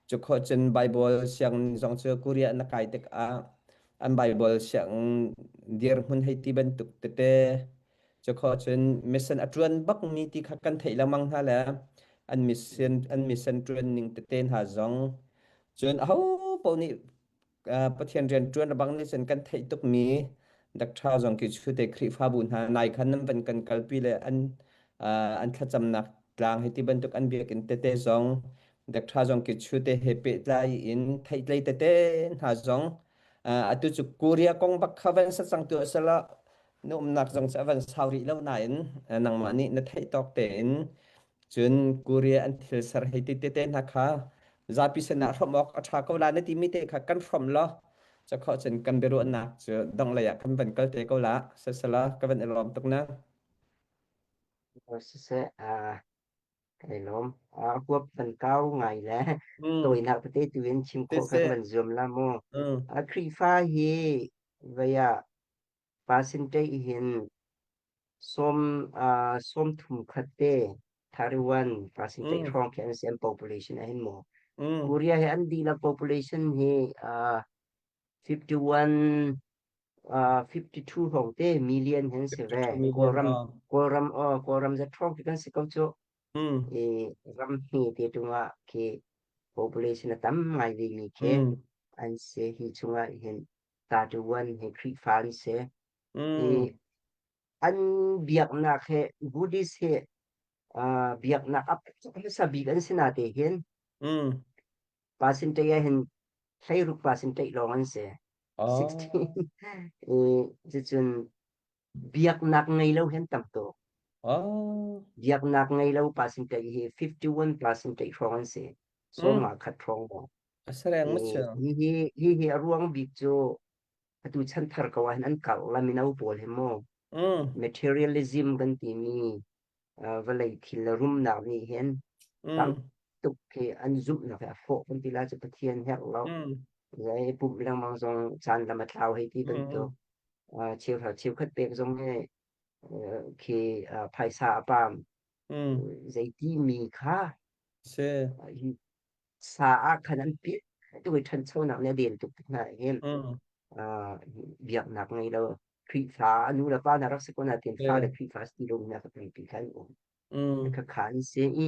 cu khawh cun Bible sianginn zong cu Korea na kai tikah an Bible sianginn dirhmun hei ti bantuk tete Cukhawh cun mission a ṭuan bakmi ti kha kan theih lengmang hna le an mission ṭuan ning tete hna zong cun aho paoh nih Pathian rian ṭuan bang nih cun kan theih tukmi Dr. zong khi chute Khrihfabu hna nai khan nan van kan kalpi le an thlacamnak tlang hi ti bantuk an biakinn tete zong Dr. zong khi chute he pehtlai in theihtlei tete hna zong atu cu Korea kong bak kha van sa cang tu asala Na umnak zong cu a van sau rih lo nain nangmah nih na theih tawk tein cun Korea an thil ser hei ti tete hna kha zapi sinah hrawmh awk a ṭha ko la na timi te kha kan hrawmh law cakhawh cun kan biaruahnak cu donglei ah kan van kal te ko la sasala ka van i lawm tuk na. Siseh, kai lawm. A huap van kau ngai le tawinak tete tu in chim khawh kha ka van zuam la mu. Khrihfa hi vei ah Percentage hin sawm khat te 31 percentage hrawng khi an si an population ah hin mu. Korea hi an dihlak population hi 51 52 hrawng te million hin si ve. 52 million. Kawlram Kawlram Kawlram zat hrawng khi kan si ko cu. I ram hme te tung ah khi population a tam ngai ve mi khi an si. Hi chungah hin 31 hi Khrihfa an si. I an biaknak he Buddhist he biaknak a hmasa bik an si na te hin percentage ah hin 16 percentage lawng an si. 16 i cucun biaknak ngei lo hin tam tuk. Biaknak ngei lo percentage hi 51 percentage hrawng an si. Sawm nga khat hrawng maw. A sareng ma si. Hihi a ruang bik cu atu chanthar ko ah hin an karh la mino pawl hi mu. Materialism kan timi vawlei thil le rumnak nih hin tam tuk khi an zumhnak hi a hrawh kan ti lai cu Pathian herh lo. Zei pumh lengmang zong caan lam a thlau hei ti bantuk. Cheuhra cheukhat pek zong hi khi phaisa a pam. Zeiti mi kha Si. hi sa ah khan an piah tuk i ṭhanchonak nih a den tuk tik hna ah hin biaknak ngei lo Khrihfa a nu le pa hna rak si ko nain fale Khrihfa si ti lomi hna kha tampi kha an um. Khakha an si i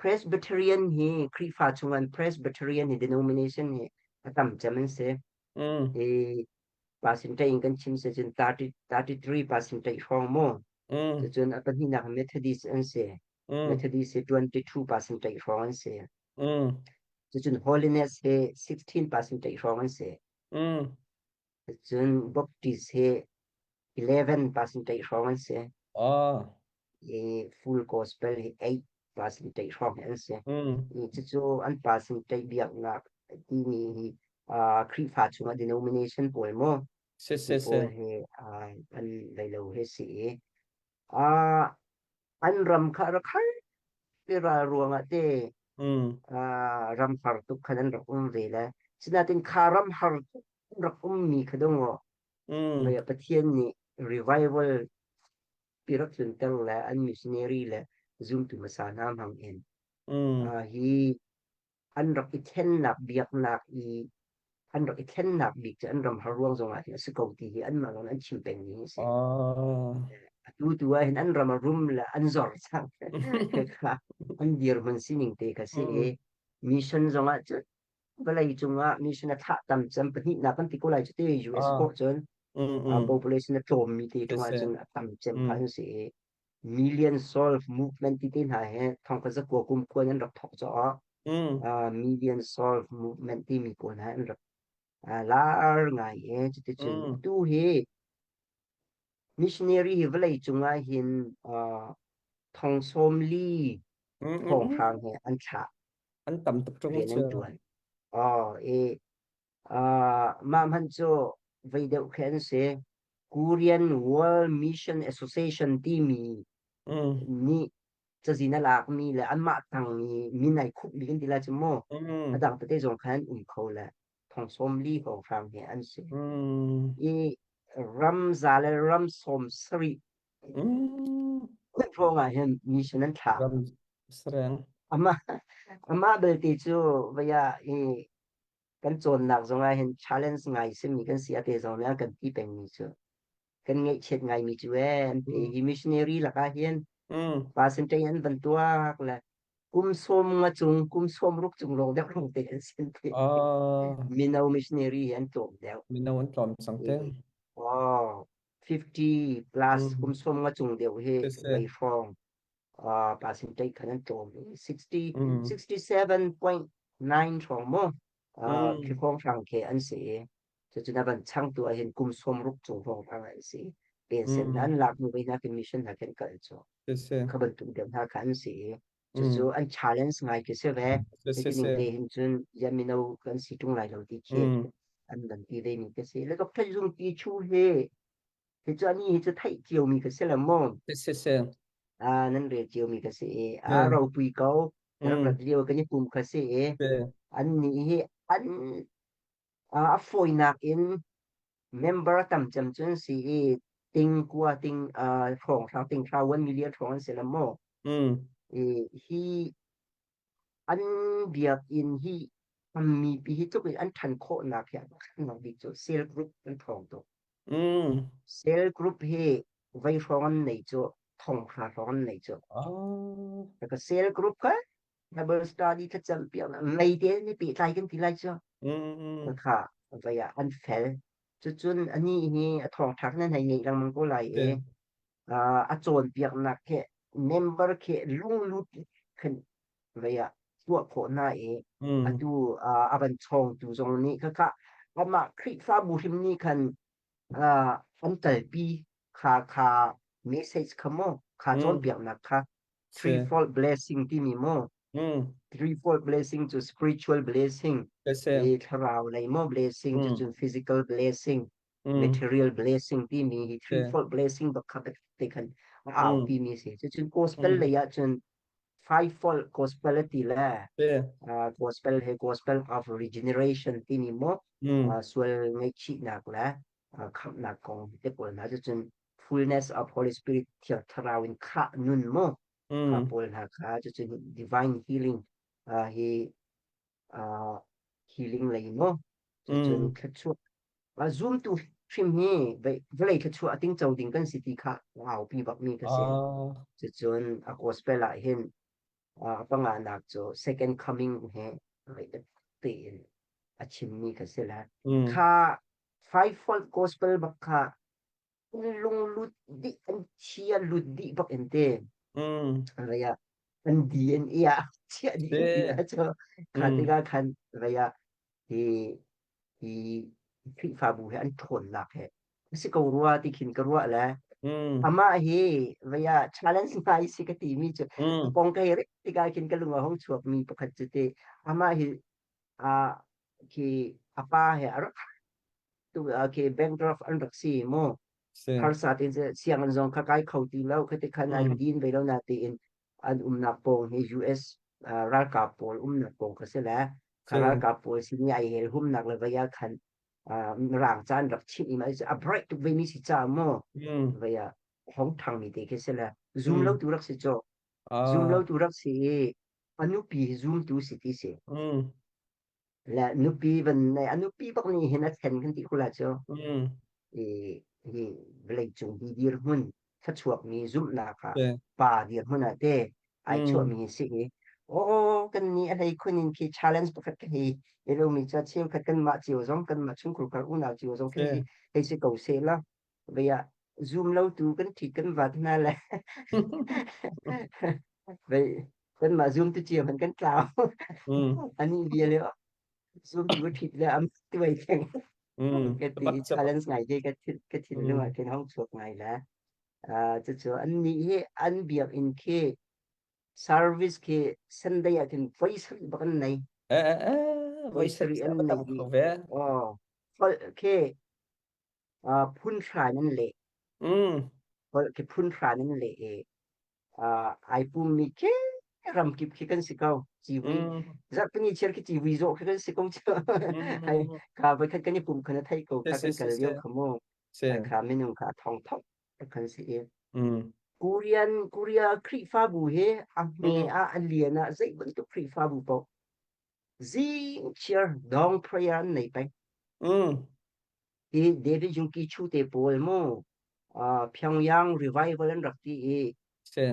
Presbyterian hi Khrihfa chung an Presbyterian hi denomination hi a tam cem an si. I percentage in kan chim si cun 30, 33 percentage hrawng mu. Cucun a pahnihnak Methodist an si. Methodist hi 22 percentage hrawng an si. Cucun Holiness hi 16 percentage hrawng an si. Cun Baptist hi 11 percentage hrawng an si. I full gospel hi 8. pa sin ṭeih hrawng hi an si. Mm. I cucu an pa sin ṭeih biaknak timi hi uh, Khrihfa chungah denomination pawl maw Si hi si si. pawl hi uh, an leilo hi si i uh, an ram kha rak har ti ral ruangah te Mm. uh, ram har tuk khan an rak um ve le sinatin kha ram har tuk an rak ummi kha dong Mm. Pathian nih revival pi rak tlunter le an missionary le zumtu hmasa hna hmang in Mm. hi an rak i thlennak biaknak i an rak i thlennak bik cu an ram har ruang zong ah hin a si ko ti hi anmah lawng an chim pengmi hi a si. Oh. Atu tu ah hin an ram a rum le an zor cang. Kha an dirhmun sining te kha si i Mm. mission zong ah cun vawlei cung ah mission a thlah tam cem pahnihnak kan ti ko lai cu te US Ah. kawh cun Mm mm. population a tlawmmi te Si ṭung si. ahcun a tam cem kha Mm. an si i million solve movement ti te hna he thong ka zakua kum khuan an rak thawk caah Mm. million solve movement timi pawl hna an rak lar ngai i cuticun Mm. atu hi missionary hi vawlei cung ah hin thong sawm li Mm mm thong mm. hrang he an thlah An tam tuk ṭung rian an cu. ṭuan. Oh, i mah hmanh cu vei deuh khi an si. Korean World Mission Association timi Mm. nih cazin a lakmi le anmah tang i min ai khupmi kan ti lai cu mu. Mm. A dang tete zong khan um kho le thong sawm li hrawnghrang he an si. Mm. I ram za le ram sawm sarih Mm. hrawng ah hin mission an thlah. Ram sareng. Amah amah belte cu vei ah i kan cawnnak zong ah hin challenge ngai simi kan si ate zong nih an kan ti pengmi cu kan ngaihchiat ngaimi cu ee an ti Mm. hi missionary lakah hin Mm. percentage an van tuak le kum sawm nga cung kum sawm ruk cung lawng deuh lawng te an sin ti Ah, mino missionary hi an tlawm deuh mino an tlawm cang te. oh 50 plus Mm. kum sawm nga cung deuh hi Si si. vei hrawng percentage khan an tlawm 60 Mm. 67.9 hrawng mu Mm. khi hrawng khi an si cucu na van changtu ah hin kum sawm ruk cung hrawng hrang an si pension Mm. an lak hnu hna khin mission hna khin kal cu Si si. kha bantuk deuh hna kha an si cucu Mm. an challenge ngai khi si ve Si si hiti ning si. te hin cun ya mino kan si tung lai lo ti khi Mm. an van ti ve mi ka si le Dr. Zung Pi Chu hi hi cu ani hi cu theih cio mi ka si le mu Si si si. Nan rel ciomi ka si i Si. a ropui ko na rak Mm. rat lio kan i pum kha si i Si. an nih hi an a fawinak in member tam cem cun si i ting kua ting hrawng hrang ting hra 1 million hrawng an si la maw Mm. i hi an biakinn hi mipi hi tluk in an ṭhan khawhnak hi a pakhatnak bik cu cell group an ṭhawng tuk. Mm. Cell group hi voi hrawng an nei cu thong hra hrawng an nei cu. Oh. Ka cell group kha Bible study thlacam piak mei te ni pehtlai kan ti lai cu. Mm. Kha vai ah an fel. Cucun ani hi a thawngṭha nan hei ngeih lengmang ko lai i a cawnpiaknak khi member khi lunglut khin vei ah tuah khawh hna i Mm. atu a van chawngtu zong nih khakha amah Khrihfabu hrim nih khan an kalpi kha kha message kha mu kha Mm. cawnpiaknak kha Si. threefold blessing timi mu Mm. threefold blessing cu spiritual blessing Si. i thlarau lei mo blessing Mm. cucun physical blessing Mm. material blessing timi hi Si. threefold blessing bak kha te khan a Mm. aupi mi si cucun gospel Mm. lei ah cun fivefold gospel ti le Si. gospel he gospel of regeneration timi mo Mm. sual ngaihchihnak le khamhnak kong te pawl hna cucun fullness of Holy Spirit thiang thlarau in khah nun mo kha Mm. pawl hna kha cucun divine healing hi healing lei mu cucun Mm. thluachuah zumtu hrim hi vawlei thluachuah a tingco ding kan si ti kha aupi bak mi ka si Ah. cucun a gospel ah hin a panganak cu second coming he tein a chimmi ka si la Mm. kha fivefold gospel bak kha lunglut dih an chia lut dih bak in te Mm. raya an DNA ah chia dih Si. in ti la cu kha Mm. tikah khan raya hi hi Khrihfabu he an ṭhawnnak he a si ko rua ti khin ka ruah le Mm. Amah hi vaya challenge ngai si ka timi cu a kong ka hei rek tikah khin ka lung a hung chuakmi pakhat cu te amah hi a khi a pa he a rak tu khi bankrupt an rak si mu Si. harsa tein sianginn zong kha kai kho ti lo khati khan ai din ve lo na tiin an umnak pawng hi US ralkap pawl umnak pawng kha si le kha Si. ralkap pawl sin i ai hel humnak le vaya khan rang caan rak chimh i a bright tuk ve mi si ca mu vaya hong thang mi te khi si le zoom lo tu rak si cho zoom lo tu rak si i a nupi hi zoom tu si ti si le nupi van nei a nupi bak nih hin a then kan ti kula cu i hi vawlei cung hi dirhmun thluachuakmi zumhnak ah pa dirhmun ah te ai chuahmi hi si i aw kan nih a hlei khun in khi challenge pakhat ka hei mi ca cheukhat kanmah cio zong kanmah chungkhur kar unau cio zong khi hei si ko seh la vei ah zoom lo tu kan ṭhit kan vat hna le vei kanmah zoom tu cio hmanh kan tlau ani vial i zoom tu ṭhit le am tuai theng ka ti Bak cu. challenge ngai ke ka thinlung ah khin hong chuak ngai la cucu an nih hi an biakinn khi service khi Sunday ah khin voi sarih bak an nei Eh eh eh, voi voi sarih sarih an a nei tam i kho ve. oh holh khi phun hra in an leh. Holh khi phun hra in an leh i ai pummi khi ramkip khi kan si ko. Civui zarhpini chiar khi civui zawh khi kan si ko. Ai ka voikhat kan i pum khan a theih ko kha kan kal lio kha mu. Kha minung kha a thong thong kan si i. Korean Korea Khrihfabu hi a hme ah a lian ah zei bantuk Khrihfabu paoh zing chiar dong prayer an nei peng. Hi David Yonggi Chu te pawl mu Pyongyang revival an rak ti i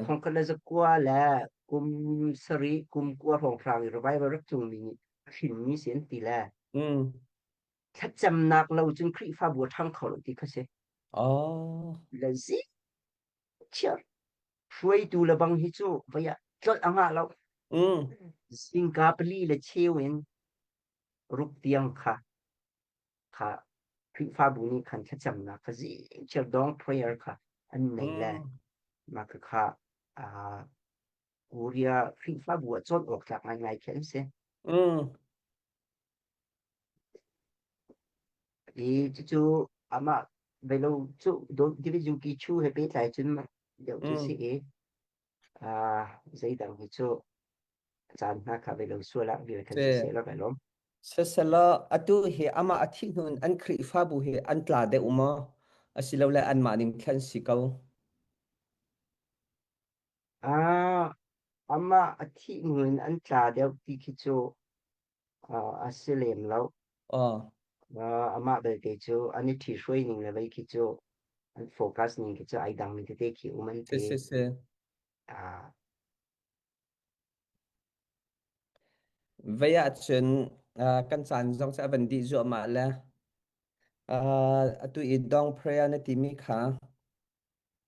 thongkhat le zakua le kum sarih kum kua hrawnghrang i revival rak cungmi nih a hrinmi si an ti le thlacamnak lo cun Khrihfabu a ṭhang kho lo ti kha si. Oh. Le zi chiar hruaitu le bang hi cu vei ah tlolh a ngah lo. Zingka pali le cheu in ruk tiang kha kha Khrihfabu nih khan thlacamnak kha zingchiar dong prayer kha an nei le mah kha Korea Khrihfabu ah cawn awk tlak ngaingai khi an si. I cucu amah belo cu David Yuki Chu he pehtlai cun deuh cu si i zeidang hi cu caan hna kha belo sual ah vial khan si seh la kai lawm. Siselaw atu hi amah a thih hnu in an Khrihfabu hi an tla deuh maw? Asilole anmah ning khan si ko? Amah a thih hnu in an tla deuh ti khi cu a si lem lo. Amah belte cu an i ṭhihruai ning le vei khi cu an focus ning khi cu ai dangmi tete khi um an ti. Si si. Vei ahcun kan caan zong cu a van dih zuahmah le atu i dong prayer na timi kha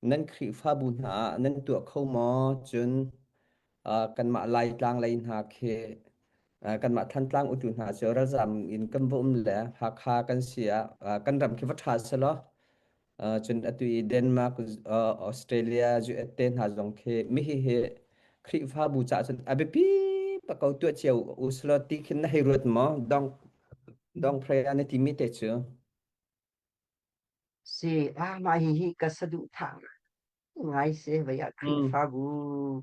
nan Khrihfabu hna ah nan tuah kho maw? Cun kanmah Laitlang lei hna khi kanmah Thantlang utu hna cu ralzam in kan va um le Hakha kan si ah kan ram khi va ṭha selaw cun atu i Denmark, Australia, US te hna zong khi mihi hi Khrihfabu caah cun a biapi bak ko tuah cio usulaw ti khin na hei ruat maw? Dong dong prayer na timi te cu. Si, mah hihi ka saduhthah ngai si. Vei ah Khrihfabu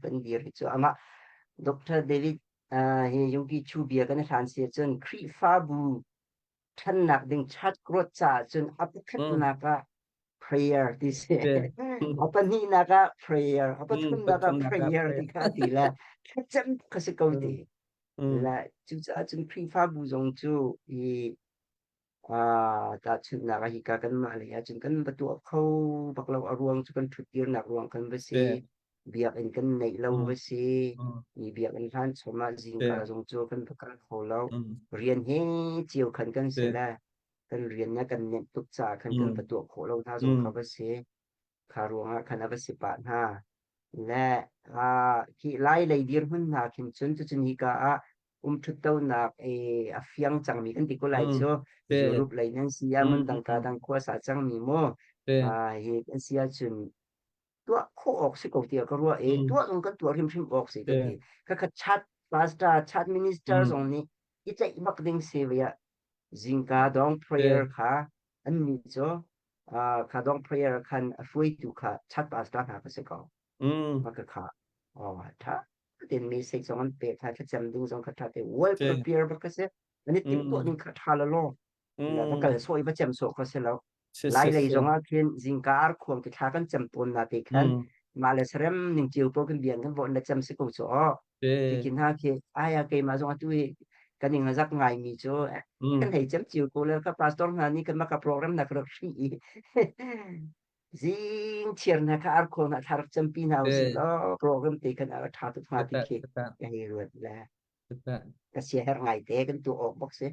kan dir hi cu amah Dr. David hi Yogi Chu bia kan i hlan si ahcun Khrihfabu ṭhannak ding church growth caah cun a pakhatnak ah prayer ti si. A pahnihnak ah prayer, a pathumnak ah prayer ti kha ti le thlacam kha si ko ti. Le cucaah cun Khrihfabu zong cu i tahchunhnak ah hika kanmah lei ahcun kan va tuah kho bak lo. A ruang cu kan ṭhutdirnak ruang kan va si. Biakinn kan neih lo va si. Mi biakinn hlan chom ah zingka zong cu kan va kal kho lo. Rian he cio khan kan si le kan rian nih a kan nenh tuk caah khan kan va tuah khawh lo hna zong kha va si. Kha ruangah khan a va si pah hna. Le hi Lai lei dirhmun hna khin cun cucun hika ah umṭhuttonak a fiang cangmi kan ti ko lai cu Europe lei nan si ah hmun dang ka dang khua sa cangmi mu. Si. Hi kan si ahcun tuah khawh awk si ko tiah ka ruah i tuah zong kan tuah hrimhrim awk si ka ti. Khakha chat pastor, chat minister zong nih i tlaih bak ding si ve ah zingka dong prayer kha annih cu kha dong prayer khan a hruaitu kha chat pastor hna kha si ko. Maka kha oh tha tein message zong an pek hna thlacam ding zong kha tha te well prepare bak ka si. An i timhtuah ding kha tha la law. Va kal sawh i va cem sawh kha si lo. Lai lei zong ah khin zingka ar khuang ti thla kan cem tawn na te khan mah le sarem ning cio po kan bian kan vawt na cem si ko cu aw. Ti kin ha khi ai a keimah zong atu hi kan ing zak ngai mi cu kan hei cem cio ko le ka pastor hna nih kan maka program na ka rak hri i zing chiar na kha ar khuang na thla rak cempi hna usih law program te khan a tha tuk hnga ti khi ka hei ruat le ka sia her ngai te kan tu awk bak si.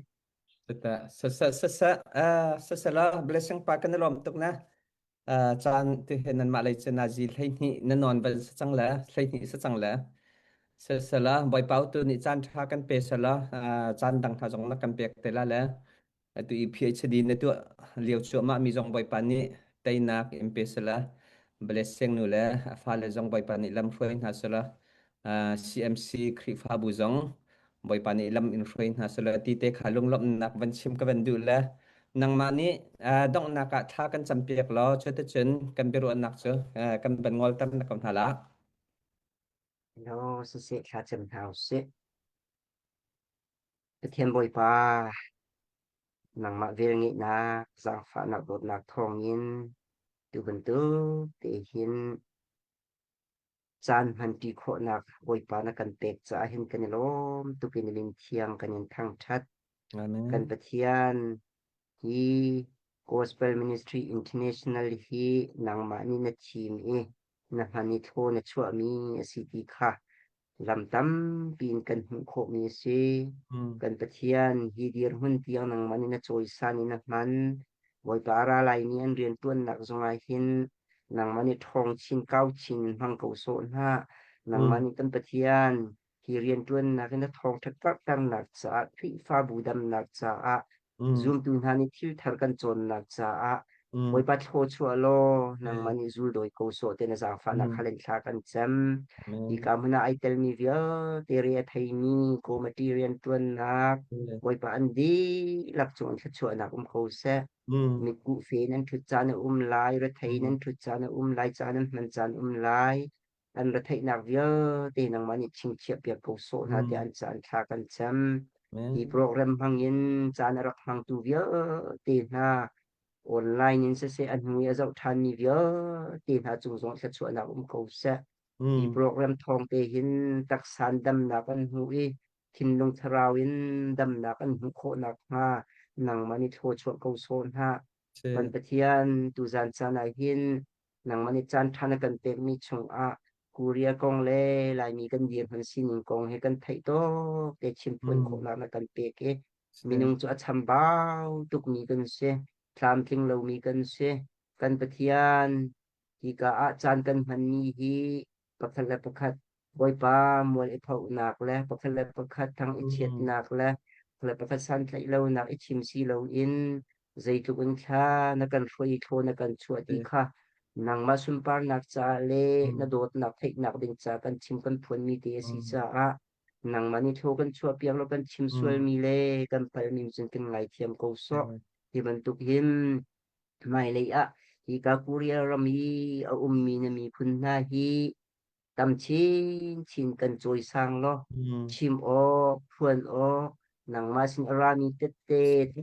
Sasala blessing pa kan lawm tuk na caan ti he nan mah lei cu nazi 12 na non van sa cang le 12 sa cang le sasala bawipa tu nih caan tha kan pe sala caan dang hna zong na kan pek te la le Atu i PhD na tuah lio cuahmah mi zong Bawipa nih teinak in pe sela blessing nu le a fale zong Bawipa nih lam hruai hna sela CMC Khrihfabu zong Bawipa nih lam in hruai hna sela ti te kha lunglawmhnak van chim ka van duh le nangmah nih donghnak ah thla kan campiak law cuticun kan biaruahnak cu kan van ngolter na ko hna la. No, siseh thla cam hna usih. Pathian Bawipa, nangmah velngeihnak, zaangfahnak dawtnak thawngin tu bantuk te hin caan hmanṭi khawhnak Bawipa na kan pek caah hin kan i lawm tuk in na min thiang kan in thangṭhat. Amen. Kan Pathian, hi Gospel Ministry International hi nangmah nih na thim i na hman i thaw na chuahmi a si ti kha lam tampi in kan hmuh khawhmi a si. Kan Pathian, hi dirhmun tiang nangmah nih na cawisan i na hman. Bawipa a ra lai ni an rianṭuannak zongah hin nangmah nih ṭhawng chin kau chin in hmang ko sawh hna. Nangmah nih kan Pathian, hi rianṭuannak in na thawngṭha karhternak caah, Khrihfabu damnak caah, zumtu hna nih thil thar kan cawnnak caah Bawipa thluachuah law nangmah nih zul dawi ko sawh te na zaangfahnak hal in thla kan cam. Hika hmun ah ai telmi vialte re a theimi committee rianṭuannak Bawipa an dihlak cung in thluachuahnak um ko seh. Mitkuh fe in an ṭhut caan a um lai, rethei in an ṭhut caan a um lai, caan an hman caan um lai. An retheihnak vialte nangmah nih chingchiah piak ko sawh hna tiah an caan thla kan cam. Hi program hmangin caan a rak hmangtu vialte hna online in siseh a hnu i a zoh ṭhanmi vialte hna cung zong thluachuahnak um ko seh. Hi program thawng te hin taksan damnak an hmu i thinlung thlarau in damnak an hmuh khawh nakhnga nangmah nih thluachuah ko sawh hna. Kan Pathian, tuzan caan ah hin nangmah nih caanṭha na kan pekmi chungah Korea kong le Laimi kan dirhmun sining kong he kan theih tawk te chimphuan khawhnak na kan pek i minung cu a chambau tukmi kan si, tlamtling lomi kan si. Kan Pathian, hika ah caan kan hmanmi hi pakhat le pakhat Bawipa mual i phohnak le pakhat le pakhat thang i chiatnak le pakhat le pakhat santlaih lonak i chim si loin zeitluk in thla na kan hruai i thlaw na kan chuah ti kha nangmah sunparnak caah le na dawtnak theihnak ding caah kan chim kan phuanmi te a si caah nangmah nih thlaw kan chuah piak law kan chim sualmi le kan palmi cun kan ngaithiam ko sawh. Hi bantuk hin hmailei ah hika Korea ram i a ummi na miphun hna hi tam chinchin kan cawisang law chim awk, phuan awk, nangmah sin a rami tette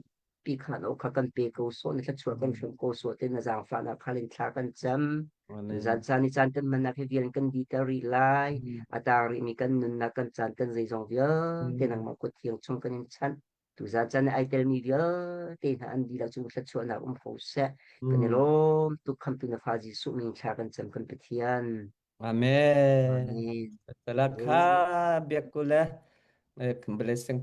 pi khan awk kha kan pe ko sawh, na thluachuah kan hrawm ko sawh te na zaangfahnak khal in thla kan cam. Tuzan caan i caan kan hmannak hi vial kan dihter rih lai. A taang rihmi kan nunnak kan caan kan zeizong vialte nangmah kut thiang chung kan in chanh. Tuzan caan i ai telmi vialte hna an dihlak cung thluachuahnak um ko seh. Kan i lawm tuk khamtu na fa Jesuh min thla kan cam kan Pathian. Amen. Amen. Salat kha biak kule blessing.